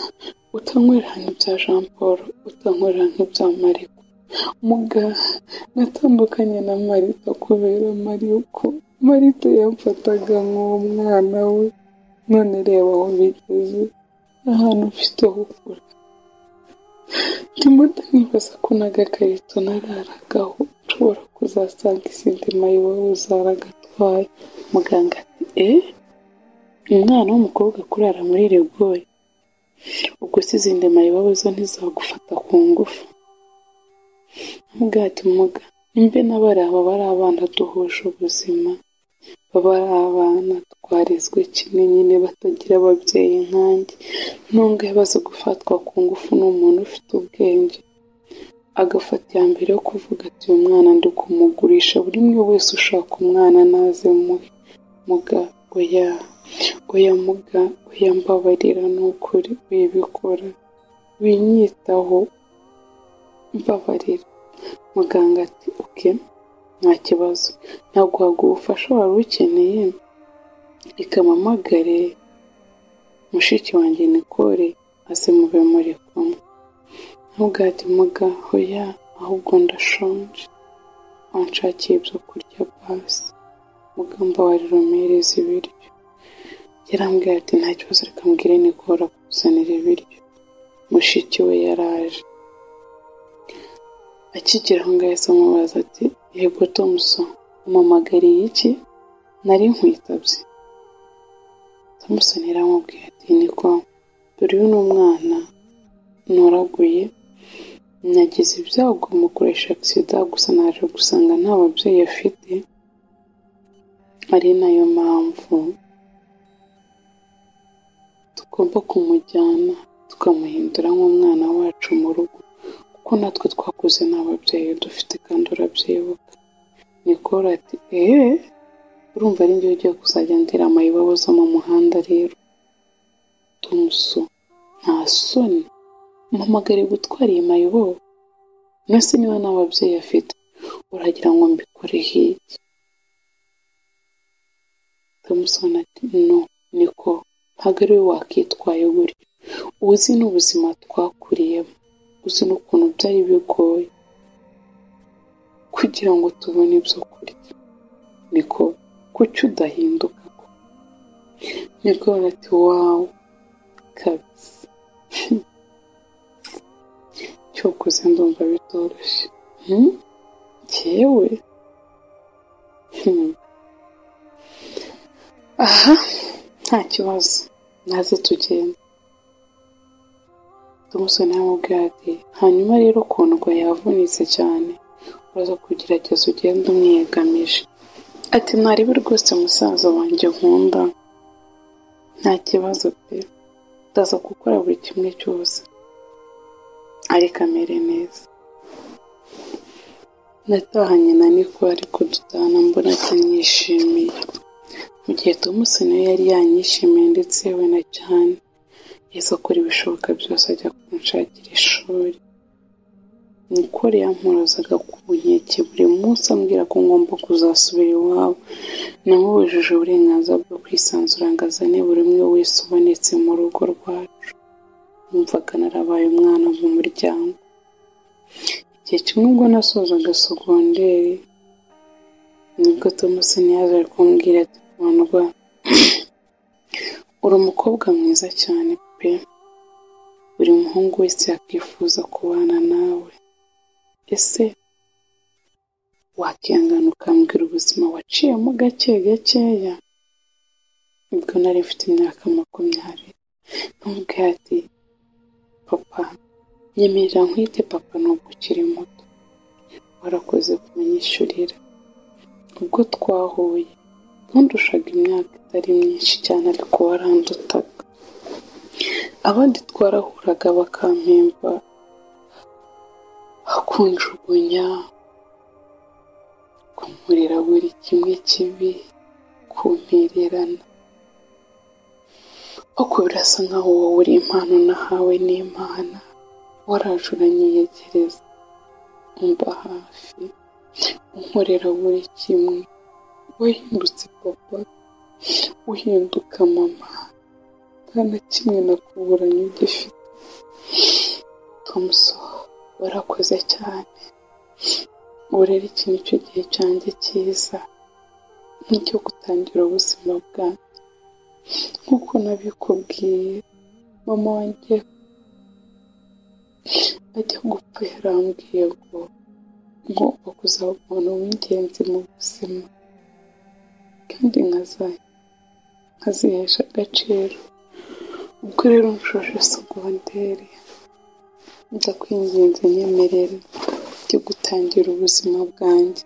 A: utankorera nk'ibya Jean Paul, utankorera nk'ibya Mariko. Muga, natandukanye na Marita kubera Mariko, Marita yamfataga nk'umwana we, none reba aho bigeze, ahantu mfite ho kurara. Ndimo ndanibaza ko n'agakarito nararagaho nshobora kuzasanga izindi mayibobo zaragatwaye. Muganga ati umwana w'umukobwa kurara muri rigori, ubwo se izindi mayibobo zo ntizagufata ku ngufu? Muganga ati muga, nimbe n'abari aba bari abana duhuje ubuzima, baba ari abana twarezwe kimwe nyine batagira ababyeyi nkanjye, nubwo yabaze gufatwa ku ngufu n'umuntu ufite ubwenge, agafata iya mbere yo kuvuga ati uyu mwana ndi kumugurisha, buri umwe wese ushaka umwana naze muhe. Muga oya oya, muga oya, mbabarira ni ukuri, wibikora, winyitaho, mbabarira. Muganga ati oke, nta kibazo, naguhaga ubufasha wari ukeneye, reka mpamagare mushiki wanjye Nicole aze mube muri kumwe. Nubwo ati muga oya, ahubwo ndashonje, wanshakiye ibyo kurya basi, muga mbabarira umpereze ibiryo. Yarambwira ati nta kibazo, reka mbwire Nicole akuzanira ibiryo. Mushiki we yaraje, akigera aho ngaho yahise amubaza ati yego Thompson, umpamagariye iki? Nari nkwitabye. Thompson yaramubwiye ati Niko, dore uyu ni umwana ntoraguye, nagize ibyago mukoresha agisida, gusa naje gusanga nta babyeyi afite, ari nayo mpamvu tugomba kumujyana tukamuhindura nk'umwana wacu mu rugo, kuko natwe twakuze nta babyeyi dufite kandi urabyibuka. Nicole ati urumva ari njye ugiye kuzajya ndira amayibobo zo mu muhanda rero. Thompson, nta soni, mpamagare gutwara iyi mayibobo, none niba nta babyeyi afite uragira ngo mbikore iki? Thompson ati no Niko, ntabwo ari we wakitwaye gutyo, uzi n'ubuzima twakuriyemo, uzi n'ukuntu byari bigoye kugira ngo tubone ibyo kurya. Niko, kuki udahinduka ko? Nicole ati wawu kabisa, cyokoze ndumva bitoroshye. Njyewe aha nta kibazo, naze tugenda. Thompson yaramubwiye ati hanyuma rero kundwa yavunitse cyane, uraza kugerageza ugende umwiyegamije. Ati ntaribi rwose musaza wanjye nkunda, nta kibazo pe, ndaza gukora buri kimwe cyose ariko amere neza. Natahanye na Niko ariko dutahana mbona atanyishimiye, mu gihe Thompson we yari yanyishimiye ndetse yewe na cyane, yahise akora ibishoboka byose ajya kunshakira ishuri. Nicole yamporazaga ku nkeke buri munsi ambwira ko ngomba kuzasubira iwabo. Namubujije uburenganzira bwo kwisanzura ngo azane buri umwe wese ubonetse mu rugo rwacu. Numvaga narabaye umwana mu muryango. Igihe kimwe ubwo nasozaga sogonderi, nibwo Thompson yaje kumbwira ati Kundwa, uri umukobwa mwiza cyane pe, buri muhungu wese yakwifuza kubana nawe. Ese wakihangana ukambwira ubuzima waciyemo gake gakeya? Ubwo nari mfite imyaka 20. Namubwiye ati papa, nyemerera nkwite papa nubwo ukiri muto, warakoze kunyishyurira. Ubwo twahuye ntundushaga imyaka itari myinshi cyane ariko warandutaga. Abandi twarahuraga bakampemba, kunjugunya, kunkorera buri kimwe kibi, kumpererana. Ariko birasa nkaho wowe uri impano nahawe n'Imana, waraje uranyiyegereza, umba hafi, unkorera buri kimwe. Wahindutse papa, uhinduka mama, nta na kimwe nakuburanye ugifite. Thompson, warakoze cyane. Ubu rero iki nicyo gihe cyanjye cyiza, nk'icyo gutangira ubuzima bwanjye. Nk'uko nabikubwiye, mama wanjye ajya gupfa yarambwiye ngo ngomba kuzaba umuntu w'ingenzi mu buzima, kandi nkazihesha agaciro. Ubwo rero nshoje sogonderi, ndakwinginze nyemerera njye gutangira ubuzima bwanjye.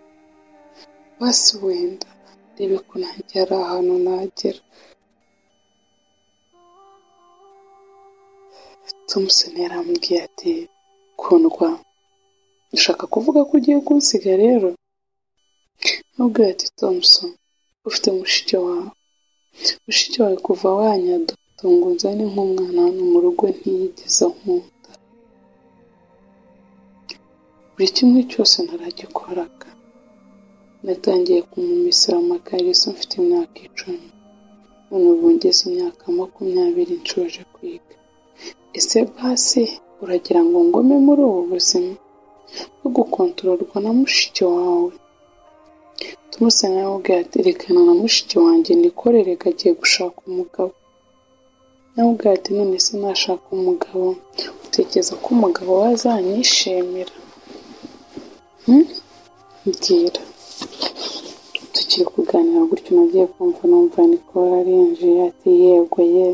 A: Basi wenda ndebe ko nanjye hari ahantu nagera. Thompson yarambwiye ati Kundwa, ushaka kuvuga ko ugiye kunsiga rero? Namubwiye ati Thompson, ufite mushiki wawe. Mushiki wawe kuva wanyadopta ngo unzane nk'umwana hano mu rugo ntiyigeze ankunda. Buri kimwe cyose naragikoraga. Natangiye kumumesera amakariso mfite imyaka 10, none ubu ngeze imyaka 20 nshoje kwiga. Ese basi uragira ngo ngome muri ubu buzima bwo gukontororwa na mushiki wawe? Thompson yaramubwiye ati rekana na mushiki wanjye nikorere agiye gushaka umugabo. Namubwiye ati none se nashaka umugabo, utekereza ko umugabo we azanyishimira? Mbwira. Tukiri kuganira gutyo nagiye kumva numva Nicole arinjiye ati yego ye,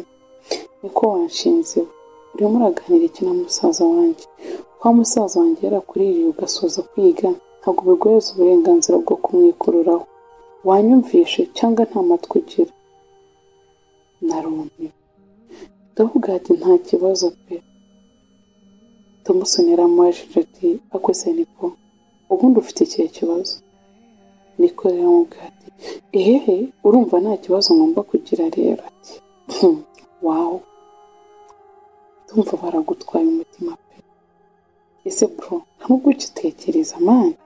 A: niko wanshinze we, urimo uraganira iki na musaza wanjye? Kwa musaza wanjye yarakuririye ugasoza kwiga, ntabwo biguhereza uburenganzira bwo kumwikururaho. Wanyumvishe cyangwa nta matwi ugira? Narumiwe. Ndavuga ati nta kibazo pe. Thompson yaramubajije ati akoze Niko, ubundi ufite ikihe kibazo? Nicole yaramubwiye ati ehehe, urumva nta kibazo ngomba kugira rero. Ati wawu, ndumva baragutwaye umutima pe. Ese bro, nta nubwo ugitekereza mani?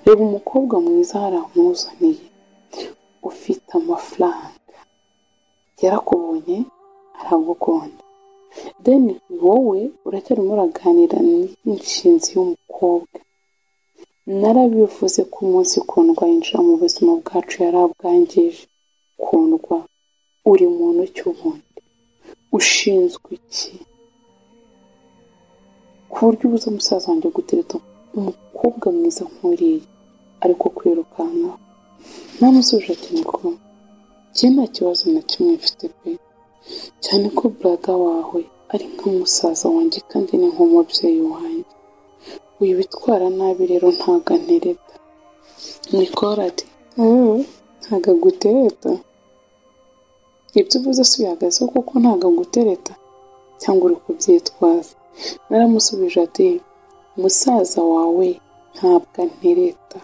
A: Reba umukobwa mwiza haramuzaniye, ufite amafaranga, yarakubonye aragukunda, then wowe uracyarimo uraganira n'inshinzi y'umukobwa. Narabivuze ko umunsi Kundwa yinjira mu buzima bwacu yarabwangije. Kundwa, uri muntu ki ubundi? Ushinzwe iki? Ku buryo ubuza musaza wanjye gutereta umukobwa mwiza nk'uriya ariko kwirukankaho? Namusubije ati Niko, njye nta kibazo na kimwe mfite pe, cyane ko brother wawe ari nka musaza wanjye kandi ni nk'umubyeyi wanjye. Wibitwara nabi rero ntago antereta. Nicole ati Ntabwo agutereta? Ibyo uvuze si bihagazeho kuko ntabwo agutereta cyangwa uri kubyitwaza? Naramusubije ati musaza wawe ntabwo antereta,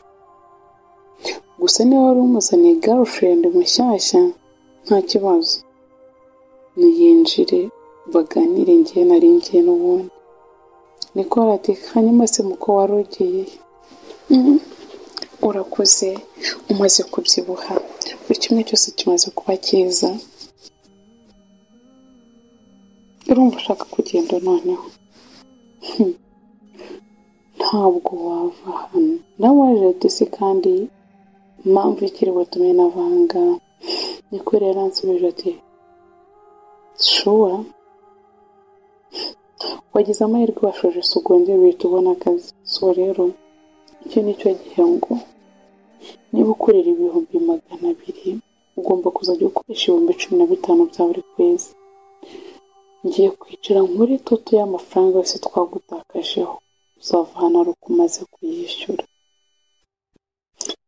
A: gusa niba wari umuzaniye girlfriend mushyashya nta kibazo, niyinjire baganire, ngiye nari ngiye n'ubundi. Nicole ati hanyuma se muko wari ugiye? Urakuze, umaze kubyibuha, buri kimwe cyose kimaze kuba cyiza, urumva ushaka kugenda noneho? Ntabwo wava hano. Nawe waje ati se kandi impamvu ikiri butume navanga? Nicole yaransubije ati shuwa wagize amahirwe washoje sogonderi uhita ubona akazi, so rero icyo ni cyo gihe ngo niba ukorera 200,000 ugomba kuzajya ukoresha 15,000 bya buri kwezi. Ngiye kwicara nkuri toto y'amafaranga yose twagutakajeho, uzava hano ari uko umaze kuyishyura.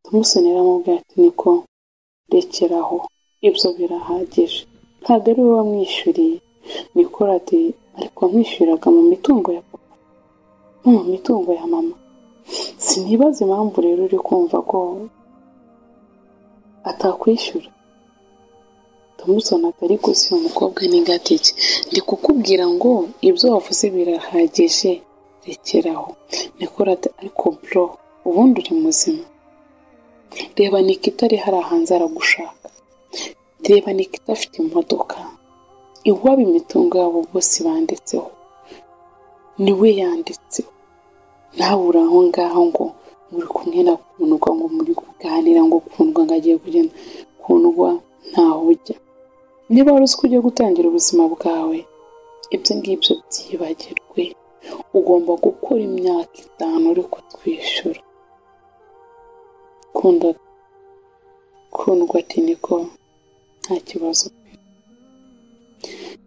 A: Thompson yaramubwiye ati niko rekeraho, ibyo birahagije, ntabwo ari wowe wamwishyuriye. Nicole ati ariko wamwishyuriraga mu mitungo ya papa no mu mitungo ya mama, sinibaza impamvu rero uri kumva ko atakwishyura. Thompson ati ariko si umukobwa ni gatike, ndi kukubwira ngo ibyo wavuze birahagije, rekeraho. Nicole ati ariko bro ubundi uri muzima? Reba Nikita ari hariya hanze aragushaka, reba Nikita afite imodoka, iwabo imitungo yabo bose banditseho, niwe yanditseho, nawe uri aho ngaho ngo muri kumwe na Kundwa, ngo muri kuganira ngo Kundwa ngo agiye kugenda, Kundwa ntaho ujya. Niba wari uzi ko ugiye gutangira ubuzima bwawe, ibyo ngibyo byibagirwe, ugomba gukora imyaka 5 uri kutwishyura. Kundwa ati niko nta kibazo pe.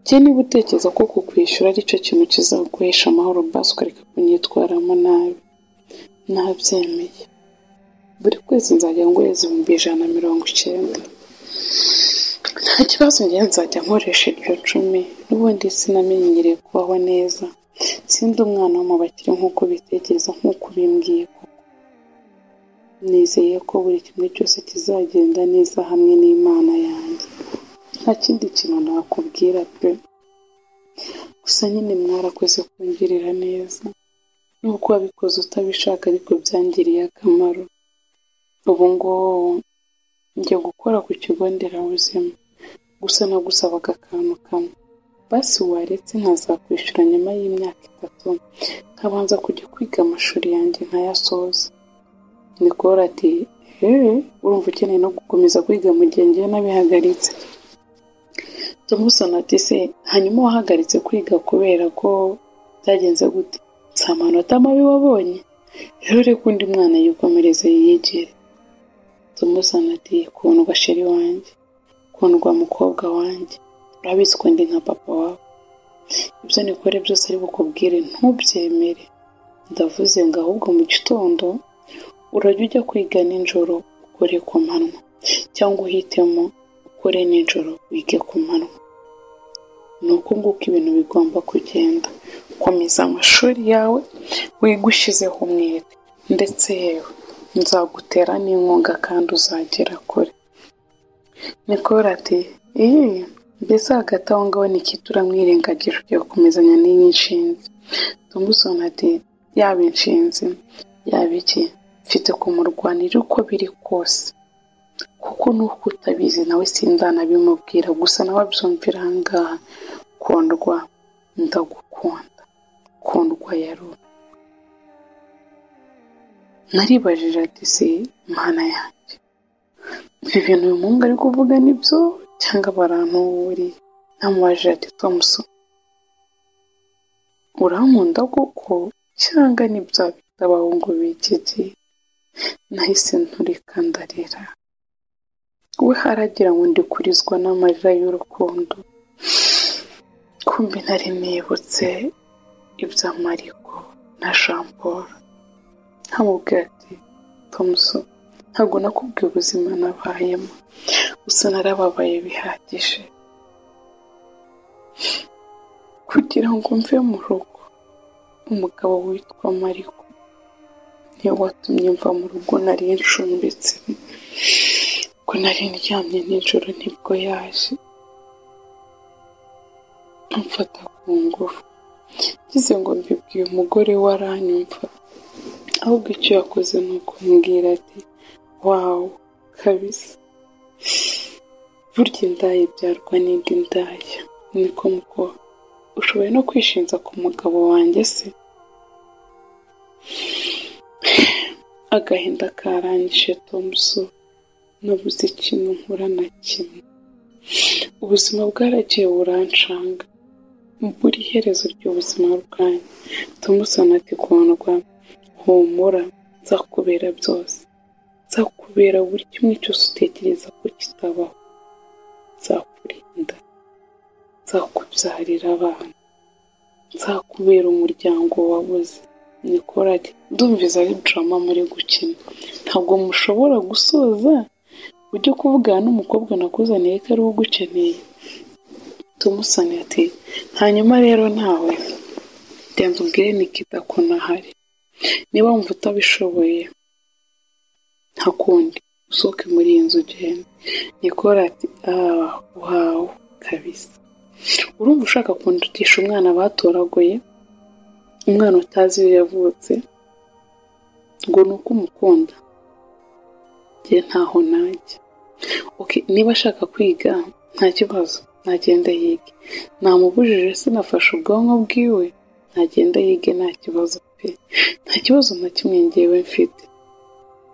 A: Njye niba utekereza ko kukwishyura aricyo kintu kizaguhesha amahoro, basi ukareka kunyitwaramo nabi, nabyemeye. Buri kwezi nzajya nguheza 190,000, nta kibazo, njye nzajya nkoresha iryo 10, n'ubundi sinamenyereye kubaho neza, sindi umwana wo mu bakire nk'uko ubitekereza, nk'uko ubimbwiye koko. Nizeye ko buri kimwe cyose kizagenda neza hamwe n'Imana yanjye, nta kindi kintu nakubwira pe. Gusa nyine mwarakoze kungirira neza, nubwo wabikoze utabishaka ariko byangiriye akamaro. Ubu ngubu njya gukora ku kigo nderabuzima, gusa nagusabaga akantu kamwe, basi waretse nkazakwishyura nyuma y'imyaka 3, nkabanza kujya kwiga amashuri yanjye nkayasoza. Nicole ati urumva ukeneye no gukomeza kwiga mu gihe ngiye nabihagaritse? Thompson ati se hanyuma wahagaritse kwiga kubera ko byagenze gute? Si amanota mabi wabonye? Rero reka undi mwana yikomereze yiyigire. Thompson ati Kundwa sheri wanjye, Kundwa mukobwa wanjye, urabizi ko ndi nka papa wawe, ibyo nikore byose ari bukubwire ntubyemere. Ndavuze ngo ahubwo mu gitondo urajya ujya kwiga nijoro ukore ku manywa, cyangwa uhitemo ukore nijoro wige ku manywa. Ni uko nguko ibintu bigomba kugenda. Komeza amashuri yawe wige ushyizeho umwete, ndetse yewe nzagutera n'inkunga kandi uzagera kure. Nicole ati mbese hagati aho ngaho Nikita uramwirengagira ugiye gukomezanya n'iyi nshinzi? Thompson ati yaba inshinzi yaba iki, mfite kumurwanira uko biri kose, kuko nuko utabizi nawe sindanabimubwira, gusa nawe abyumvira aha ngaha. Kundwa ndagukunda, Kundwa yarumye. Naribajije ati se Mana yanjye, ibi bintu uyu muhungu ari kuvuga nibyo cyangwa barantuburiye? Namubajije ati Thompson urankunda koko cyangwa ni bya bita abahungu b'iki gihe? Nahise nturika ndarira, we haragira ngo ndikurizwa n'amarira y'urukundo, kumbi nari nibutse ibya Mariko na Jean Paul. Nkamubwira ati Thompson Ntabwo nakubwiye ubuzima nabayemo, gusa narababaye bihagije kugira ngo mve mu rugo. Umugabo witwa Mariko niwe watumye mva mu rugo nari ncumbitse, ubwo nari ndyamye nijoro nibwo yaje amfata ku ngufu. Ngize ngo mbibwiye umugore we aranyumva, ahubwo icyo yakoze ni ukumbwira ati wawu kabisa, burya indaya ibyarwa n'indi ndaya. Niko muko ushoboye no kwishinza ku mugabo wanjye se? Agahinda karangije Thompson, nabuze ikintu nkura na kimwe. Ubuzima bwaragiye burancanga, mbura iherezo ry'ubuzima bwanjye. Thompson ati kundwa, humura, nzakubera byose, nzakubera buri kimwe cyose utekereza ko kitabaho, nzakurinda, nzakubyarira abana, nzakubera umuryango wabuze. Nicole ati ndumva ari drama muri gukina, ntabwo mushobora gusoza ujye kuvugana n'umukobwa nakuzaniye ko ari we ugukeneye. Thompson ati hanyuma rero nawe genda ubwire Nikita ko ntahari, niba wumva utabishoboye nta kundi usohoke muri iyi nzu ugende. Nicole ati ah wawu kabisa, urumva ushaka kundutisha umwana batoraguye, umwana utazi iyo yavutse, ngo ni uko umukunda? Njye ntaho najya. Okay, niba ashaka kwiga nta kibazo, nagenda yige. Namubujije sinafashe ubwonko bwiwe, nagenda yige nta kibazo pe, nta kibazo na kimwe ngewe mfite.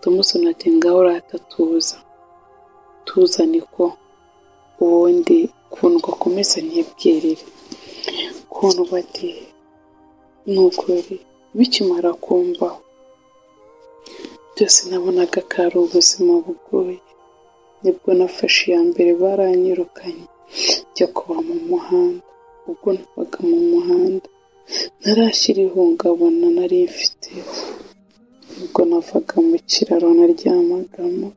A: Thompson ati ngaho rata tuza, tuza niko ubundi Kundwa akomeza ntibwirire. Kundwa ati ni ukuri bikimara kumbaho byose nabonaga ko ari ubuzima bugoye, nibwo nafashe iya mbere baranyirukanye njya kuba mu muhanda. Ubwo nabaga mu muhanda ntarashyira ihungabana nari mfite, ubwo navaga mu kiraro naryamagamo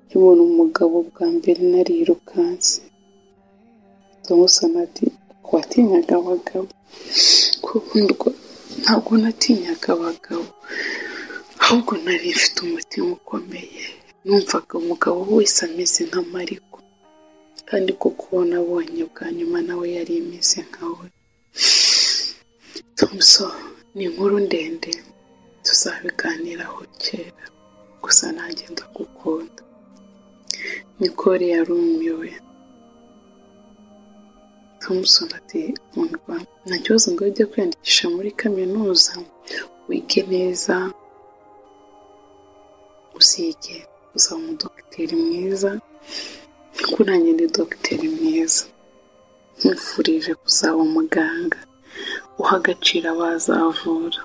A: nkibona umugabo bwa mbere narirukanse. Thompson ati watinyaga abagabo? Kundwa ntabwo natinyaga abagabo, ahubwo nari mfite umutima ukomeye, numvaga umugabo wese ameze nka Mariko, kandi koko uwo nabonye bwa nyuma nawe yari imeze nka we. Thompson ni inkuru ndende tuzabiganiraho kera, gusa nanjye ndagukunda. Nicole yarumiwe. Thompson ati Kundwa nta kibazo ngo ujye kwiyandikisha muri kaminuza wige neza, uzige uzaba umudogiteri mwiza, kuko nanjye ndi dogiteri mwiza. Nkwifurije kuzaba umuganga uha agaciro abazavura.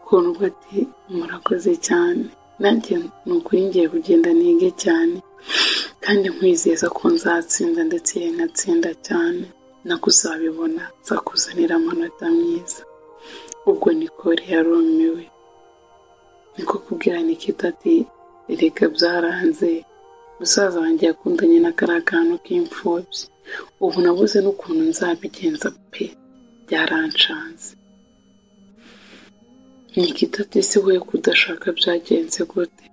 A: Kundwa ati murakoze cyane, nanjye ni ukuri ngiye kugenda nige cyane, kandi nkwizeza ko nzatsinda ndetse nkatsinda cyane, nakuzabibona nzakuzanira amanota myiza. Ubwo Nicole yarumiwe, niko kubwira Nikita ati erega byaranze, musaza wanjye yakundanye na kariya kantu k'imfubyi, ubu nabuze n'ukuntu nzabigenza pe, byarancanze. Nikita ati ese we kudashaka byagenze gute?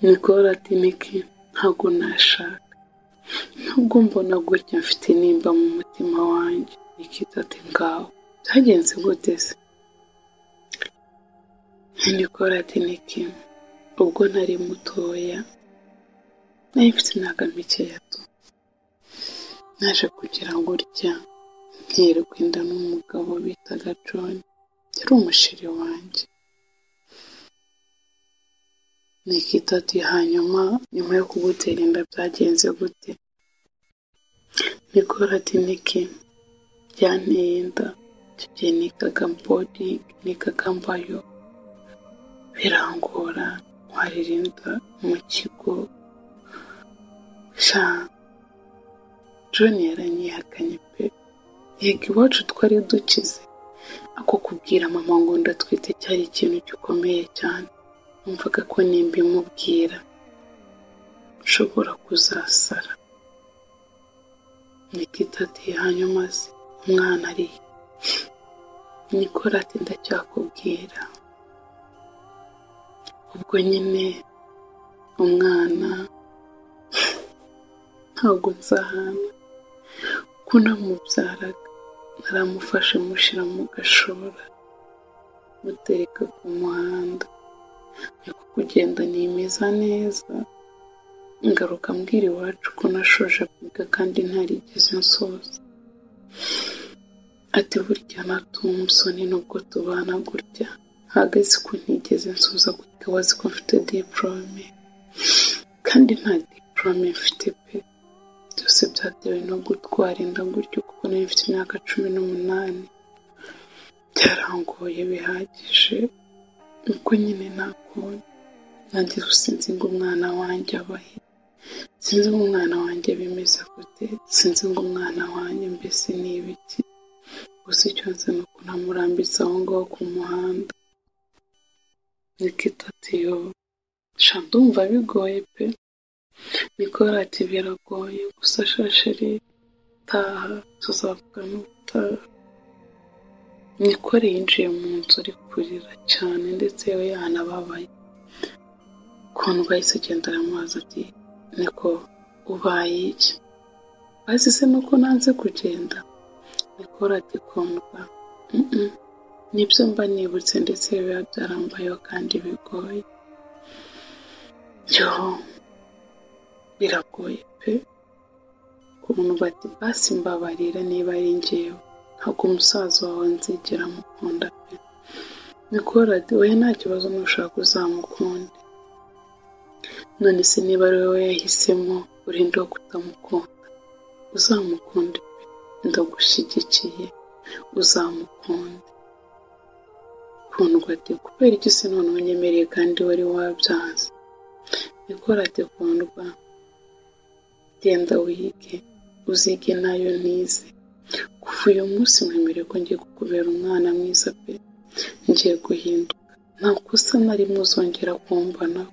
A: Nicole ati Niki ntabwo nashaka, nubwo mbona gutya mfite intimba mu mutima wanjye. Nikita ati ngaho byagenze gute se? Nicole ati Niki ubwo nari mutoya nari mfite imyaka mikeya tu, naje kugira gutya nterwa inda n'umugabo bitaga John, yari umusheri wanjye. Nikita ati hanyuma nyuma yo kugutera inda byagenze gute? Nicole ati Niki byanteye inda, icyo gihe nigaga boarding, nigaga mbayo, birangora ntwarira inda mu kigo. Sha John yaranyihakanye pe, yego iwacu twari dukize, Ako kubwira mama ngo ndatwite cyari ikintu gikomeye cyane, numvaga ko nimbimubwira nshobora kuzasara. Nikita ati hanyuma se umwana ari he? Nicole ati ndacyakubwira. Ubwo nyine umwana ntabwo nzahana, kuko namubyaraga naramufashe mushyira mu gashora mutereka ku muhanda, niko kugenda nimeza neza, ngaruka mbwira iwacu ko nashoje kwiga kandi ntarigeze nsoza. Ati burya na Thompson nubwo tubana gutya ntabwo azi ko ntigeze nsoza kwiga, wazi ko mfite diporome kandi nta diporome mfite pe. Byose byatewe no gutwara inda gutyo kuko nari mfite imyaka 18, byarangoye bihagije, ubwo nyine ntakundi nanjye sinzi ngo umwana wanjye abahe, sinzi ngo umwana wanjye bimeze gute, sinzi ngo umwana wanjye mbese ni ibiki, gusa icyo nzi ni uko namurambitse aho ngaho ku muhanda. Nikita ati yo sha ndumva bigoye pe. Nicole ati biragoye gusa sha sheri taha tuzavugana ubutaha. Nicole yinjiye mu nzu ari kurira cyane ndetse we yanababaye. Kundwa yahise agenda aramubaza ati niko ubaye iki? Bazi se nuko nanze kugenda? Nicole ati Kundwa nibyo mba nibutse ndetse biba byarambayeho kandi bigoye. Yo biragoye pe. Kundwa ati basi mbabarira niba ari njyewe, ntabwo umusaza wawe nzigera mukunda pe. Nicole ati oya nta kibazo nushaka uzamukunde. None se niba ari wowe yahisemo urinde wo kutamukunda, uzamukunde pe, ndagushyigikiye uzamukunde. Kundwa ati kubera iki se noneho unyemereye kandi wari wabyanze? Nicole ati Kundwa genda wige, uzige nayo ntize. Kuva uyu munsi mwemereye ko ngiye kukubera umwana mwiza pe, ngiye guhinduka, nta kosa na rimwe uzongera kumbonaho,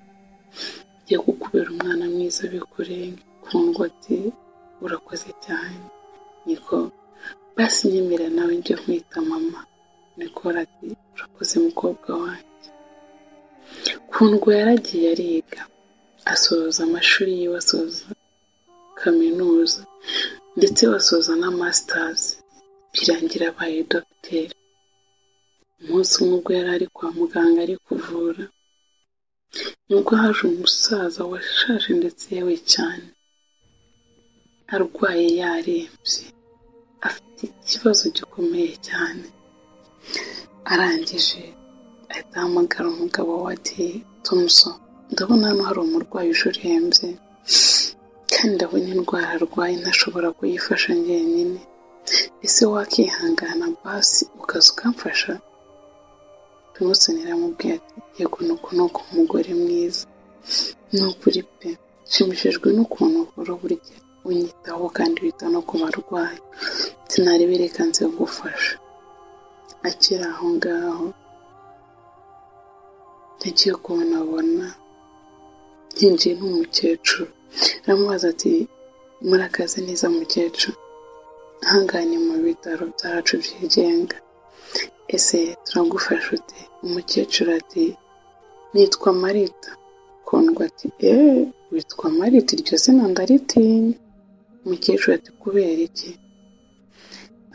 A: ngiye kukubera umwana mwiza bikurenge. Kundwa ati urakoze cyane Niko, basi nyemera nawe njye nkwita mama. Nicole ati urakoze mukobwa wanjye. Kundwa yaragiye ariga, asoza amashuri yiwe, asoza kaminuza ndetse basoza na masters, birangira abaye dogiteri. Umunsi umwe ubwo yari ari kwa muganga ari kuvura, nibwo haje umusaza washaje ndetse yewe cyane, arwaye yarembye, afite ikibazo gikomeye cyane. Arangije ahita ahamagara umugabo we ati Thompson, ndabona hano hari umurwayi uje urembye kandi ndabona indwara arwaye ntashobora kuyifasha njyenyine, ese wakihangana basi ukaza ukamfasha? Thompson yaramubwiye ati yego nuko nuko umugore mwiza, ni ukuri pe, nshimishijwe n'ukuntu uhora burya unyitaho kandi wita no ku barwayi, sinari nze gufasha. Akiri aho ngaho yagiye kubonabona yinjiye n'umukecuru, aramubaza ati murakaze neza mukecuru, ahangaha ni mu bitaro byacu byigenga, ese turagufasha ute? Umukecuru ati nitwa Marita. Kundwa ati witwa Marita, iryo zina ndaritinya. Umukecuru ati kubera iki?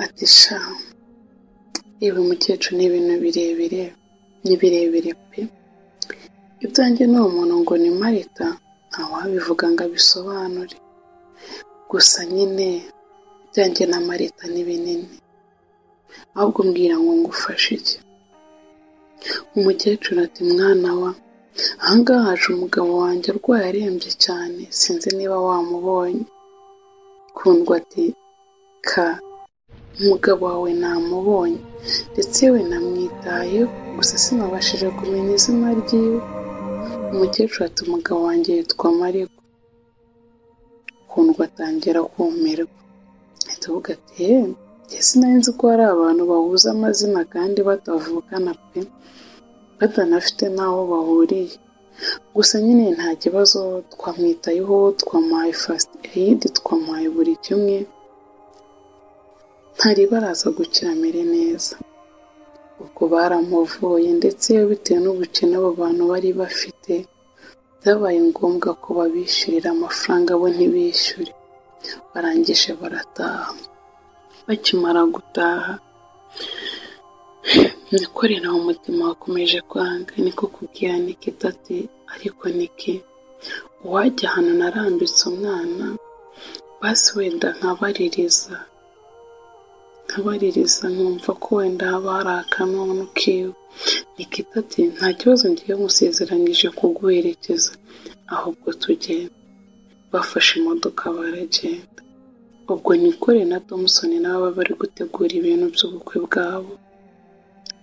A: Ati sha yewe mukecuru ni ibintu birebire, ni birebire pe, ibyanjye n'uwo muntu ngo ni Marita ntawabivuga ngo abisobanure, gusa nyine ibyanjye na Marita ni binini, ahubwo mbwira ngo ngufashe iki? Umukecuru ati mwana wa, ahangaha haje umugabo wanjye arwaye arembye cyane, sinzi niba wamubonye. Kundwa ati ka umugabo wawe namubonye ndetse we namwitayeho, gusa sinabashije kumenya izina ryiwe. Umukecuru ati umugabo wanjye yitwa Mariko. Kundwa atangira kumirwa, ahita avuga ati Njye sinari nzi ko hari abantu bahuza amazina kandi batavukana pe, batanafite n'aho bahuriye. Gusa nyine nta kibazo, twamwitayeho, twamuhaye first aid, twamuhaye buri kimwe, ntari baraza gukira amere neza. Ubwo baramuvuye ndetse bitewe n'ubukene abo bantu bari bafite, byabaye ngombwa ko babishyurira amafaranga bo ntibishyure. Barangije barataha. Bakimara gutaha, Nicole nawe umutima wakomeje kwanga, niko kubwira Nikita ati ariko Niki, uwajya ahantu narambitse umwana, basi wenda nkabaririza nkumva ko wenda haba hari akanunu kiwe. Nikita ati nta kibazo, ngiye musezeranyije kuguherekeza, ahubwo tugenda. Bafashe imodoka baragenda. Ubwo Nicole na Thompson nabo bari gutegura ibintu by'ubukwe bwabo.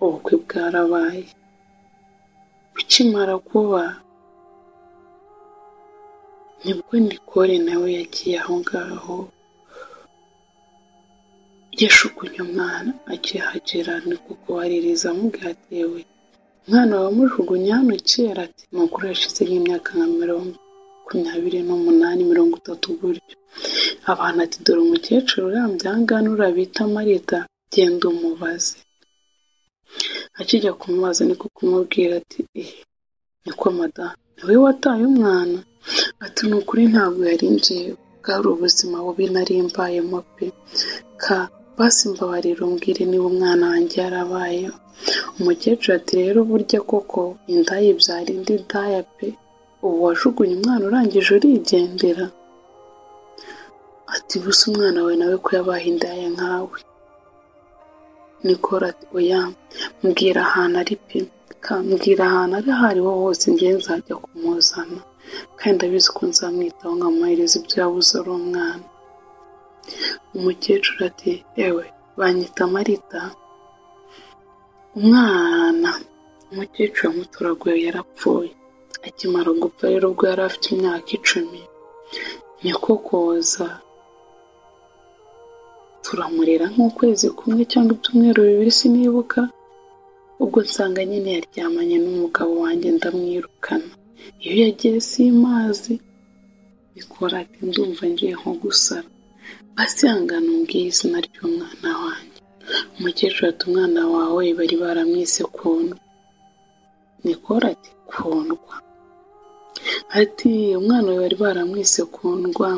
A: Ubukwe bwarabaye. Bukimara kuba, nibwo Nicole nawe yagiye aho ngaho, yashukunye umwana. Akihagera niko kubaririza amubwira ati yewe umwana wamujugunye hano kera, ati ni ukuri yashize nk'imyaka nka 28, 30 gutyo. Abantu ati dore umukecuru urambye aha ngaha nurabita Marita, genda umubaze. Akijya kumubaza niko kumubwira ati niko madamu, niwe wataye umwana? Ati ni ukuri ntabwo yari njyewe, bwari ubuzima bubi nari mbayemo pe, ka basi mbabarira umbwire niba umwana wanjye yarabayeho. Umukecuru ati rero burya koko indaya ibyara indi ndaya pe, ubu wajugunye umwana urangije urigendera. Ati gusa umwana wawe nawe ko yabaye indaya nkawe. Nicole ati oya, mbwira ahantu ari pe, mbwira ahantu ari aho ariho hose njye nzajya kumuzana, kandi ndabizi ko nzamwitaho nkamuhereza ibyo yabuze ari umwana. Umukecuru ati ewe banyita Marita, umwana umukecuru yamutoraguye yarapfuye. Akimara gupfa rero ubwo yari afite imyaka 10, niko koza turamurera nk'ukwezi kumwe cyangwa ibyumweru 2 sinibuka. Ubwo nsanga nyine yaryamanye n'umugabo wanjye ndamwirukana, iyo yagiye simazi. Nicole ati ndumva ngiye nko gusara, basi ihangane umbwire izina ry'umwana wanjye. Umukecuru ati umwana wawe bari baramwise Kundwa. Nicole ati Kundwa? Ati umwana wawe bari baramwise Kundwa,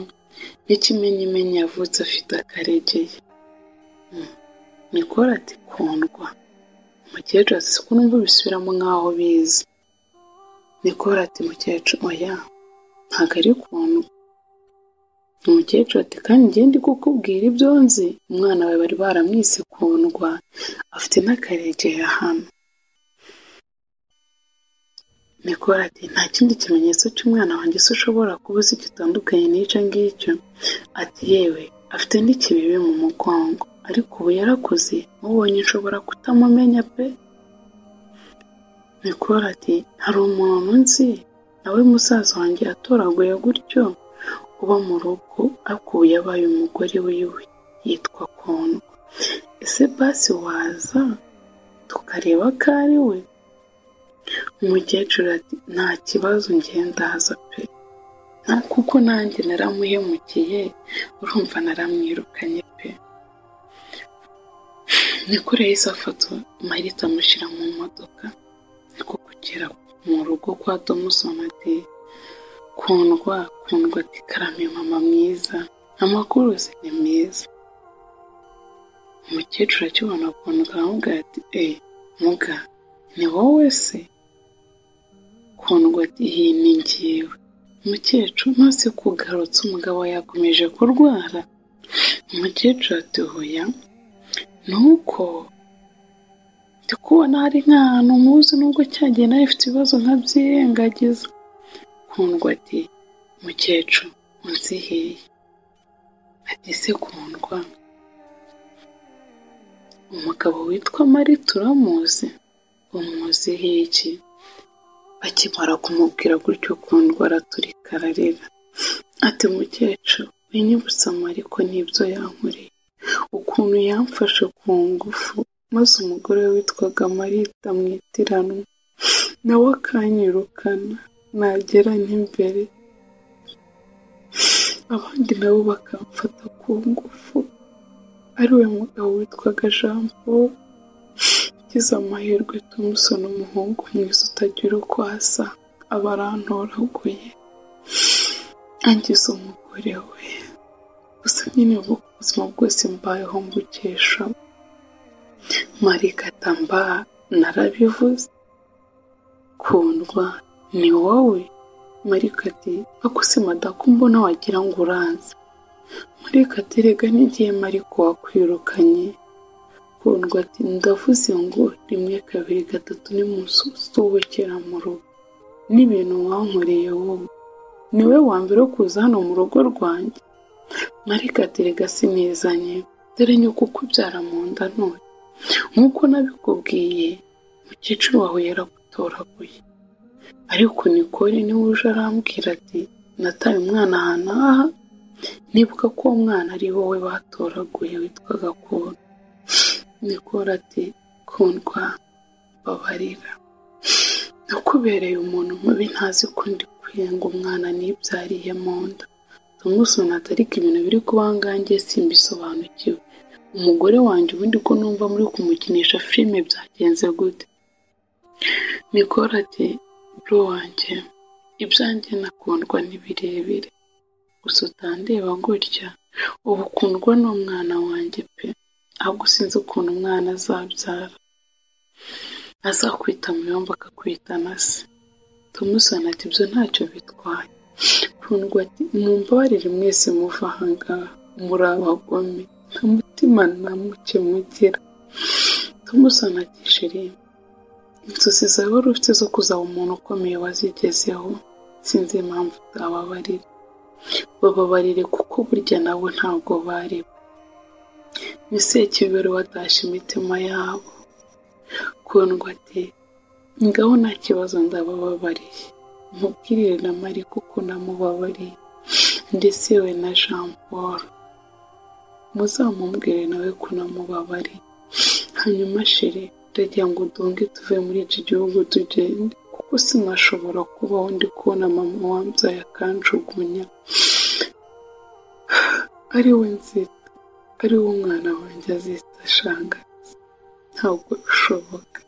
A: n'ikimenyimenyi yavutse afite akaregeye. Nicole ati Kundwa? Umukecuru ati siko numva bisubiramo nk'aho bizi. Nicole ati mukecuru oya, ntabwo ari Kundwa. Umukecuru ati kandi njye ndi kukubwira ibyo nzi, umwana wawe bari baramwise Kundwa, afite n'akaregeye hano. Nicole ati nta kindi kimenyetso cy'umwana wanjye se ushobora kuba uzi gitandukanye n'icyo ngicyo? Ati yewe afite n'ikibibi mu mugongo, ariko ubu yarakuze, mubonye nshobora kutamumenya pe. Nicole ati hari umuntu nzi nawe musaza wanjye yatoraguye gutyo, uba mu rugo ariko ubu yabaye umugore wiwe, yitwa Kundwa. Ese basi waza tukareba ko ari we? Umukecuru ati nta kibazo njye ndaza pe, kuko nanjye naramuhemukiye, urumva naramwirukanye pe. Nicole yahise afata Marita amushyira mu modoka, niko kugera mu rugo kwa Thompson ati Kundwa, Kundwa ati karame mama mwiza, amakuru se ni meza. Umukecuru akibona Kundwa aramubwira ati muga ni wowe se? Kundwa ati iyi ni njyewe. Umukecuru ntose kugarutse umugabo yakomeje kurwara? Umukecuru ati hoya, nuko ndi kubona hari nk'ahantu muzi nubwo cyagiye nawe ifite ibibazo nkabyirengagiza. Kundwa ati mukecuru unzi hehe? Ati se Kundwa, umugabo witwa Marita uramuzi? Umuzi iki? Bakimara kumubwira gutyo Kundwa araturika ararira. Ati mukecuru winyibutsa Mariko n'ibyo yankoreye, ukuntu Ukuntu yamfashe ku ngufu, maze umugore we witwaga Marita mwitiranwa nawe akanyirukana, nagera n'imbere abandi nabo bakamfata ku ngufu, ariwe mugabo witwaga Jean Paul. Ngize amahirwe Thompson umuhungu mwiza utagira uko asa aba arantoraguye angize umugore we. Gusa nyine ubuzima bwose mbayeho mbukesha Marika mba narabivuze. Kundwa ni wowe? Marika ati akuse madako mbona wagira ngo uranze. Marika ati rega n'igihe Mariko wakwirukanye. Kundwa ati ndavuze ngo 1 2 3 nimusohokera mu rugo n'ibintu wankoreye wowe, niwe wa mbere wo kuza hano mu rugo rwanjye. Marika ati rega sinizanye, dore nyoko ukubyara mu nda none nk'uko nabikubwiye mukecuru wawe yaragutoraguye. Ariko Nicole niwe uje arambwira ati nataye umwana ahantu aha, nibuka ko uwo mwana ari wowe batoraguye witwaga Kundwa. Nicole ati Kundwa babarira, nakubereye umuntu mubi ntazi ko ndi kwenga umwana nibyariye mu nda. Thompson ati ariko ibintu biri kuba nganjye simbisobanukiwe, umugore wanjye ubundi ko numva muri kumukinisha filime byagenze gute? Nicole ati bro wanjye ibyanjye nakundwa ni birebire, gusa utandeba gutya ubu Kundwa ni umwana wanjye pe, ahubwo sinzi ukuntu umwana azabyara, azakwita muyomba akakwita na se. Thompson ati ibyo ntacyo bitwaye. Kundwa ati mumbabarire mwese muva ahangaha muri abagome, nta mutima na muke mugira. Thompson ati sheri inzozi zawe wari ufite zo kuzaba umuntu ukomeye wazigezeho, sinzi impamvu utababarira, bababarire kuko burya nabo ntabwo bari ni Sekibero watashye imitima yabo. Kundwa ati ngaho nta kibazo ndabababariye, mubwirire na Mariko ko namubabariye, ndetse we na Jean Paul muzamumbwire nawe ko namubabariye. Hanyuma sheri ndagira ngo udunge tuve muri iki gihugu tugende, kuko sinashobora kubaho ndi kubona mama wambyaye akanjugunya, ari we nzita, ari we umwana wanjye azita Shangazi, ntabwo bishoboka.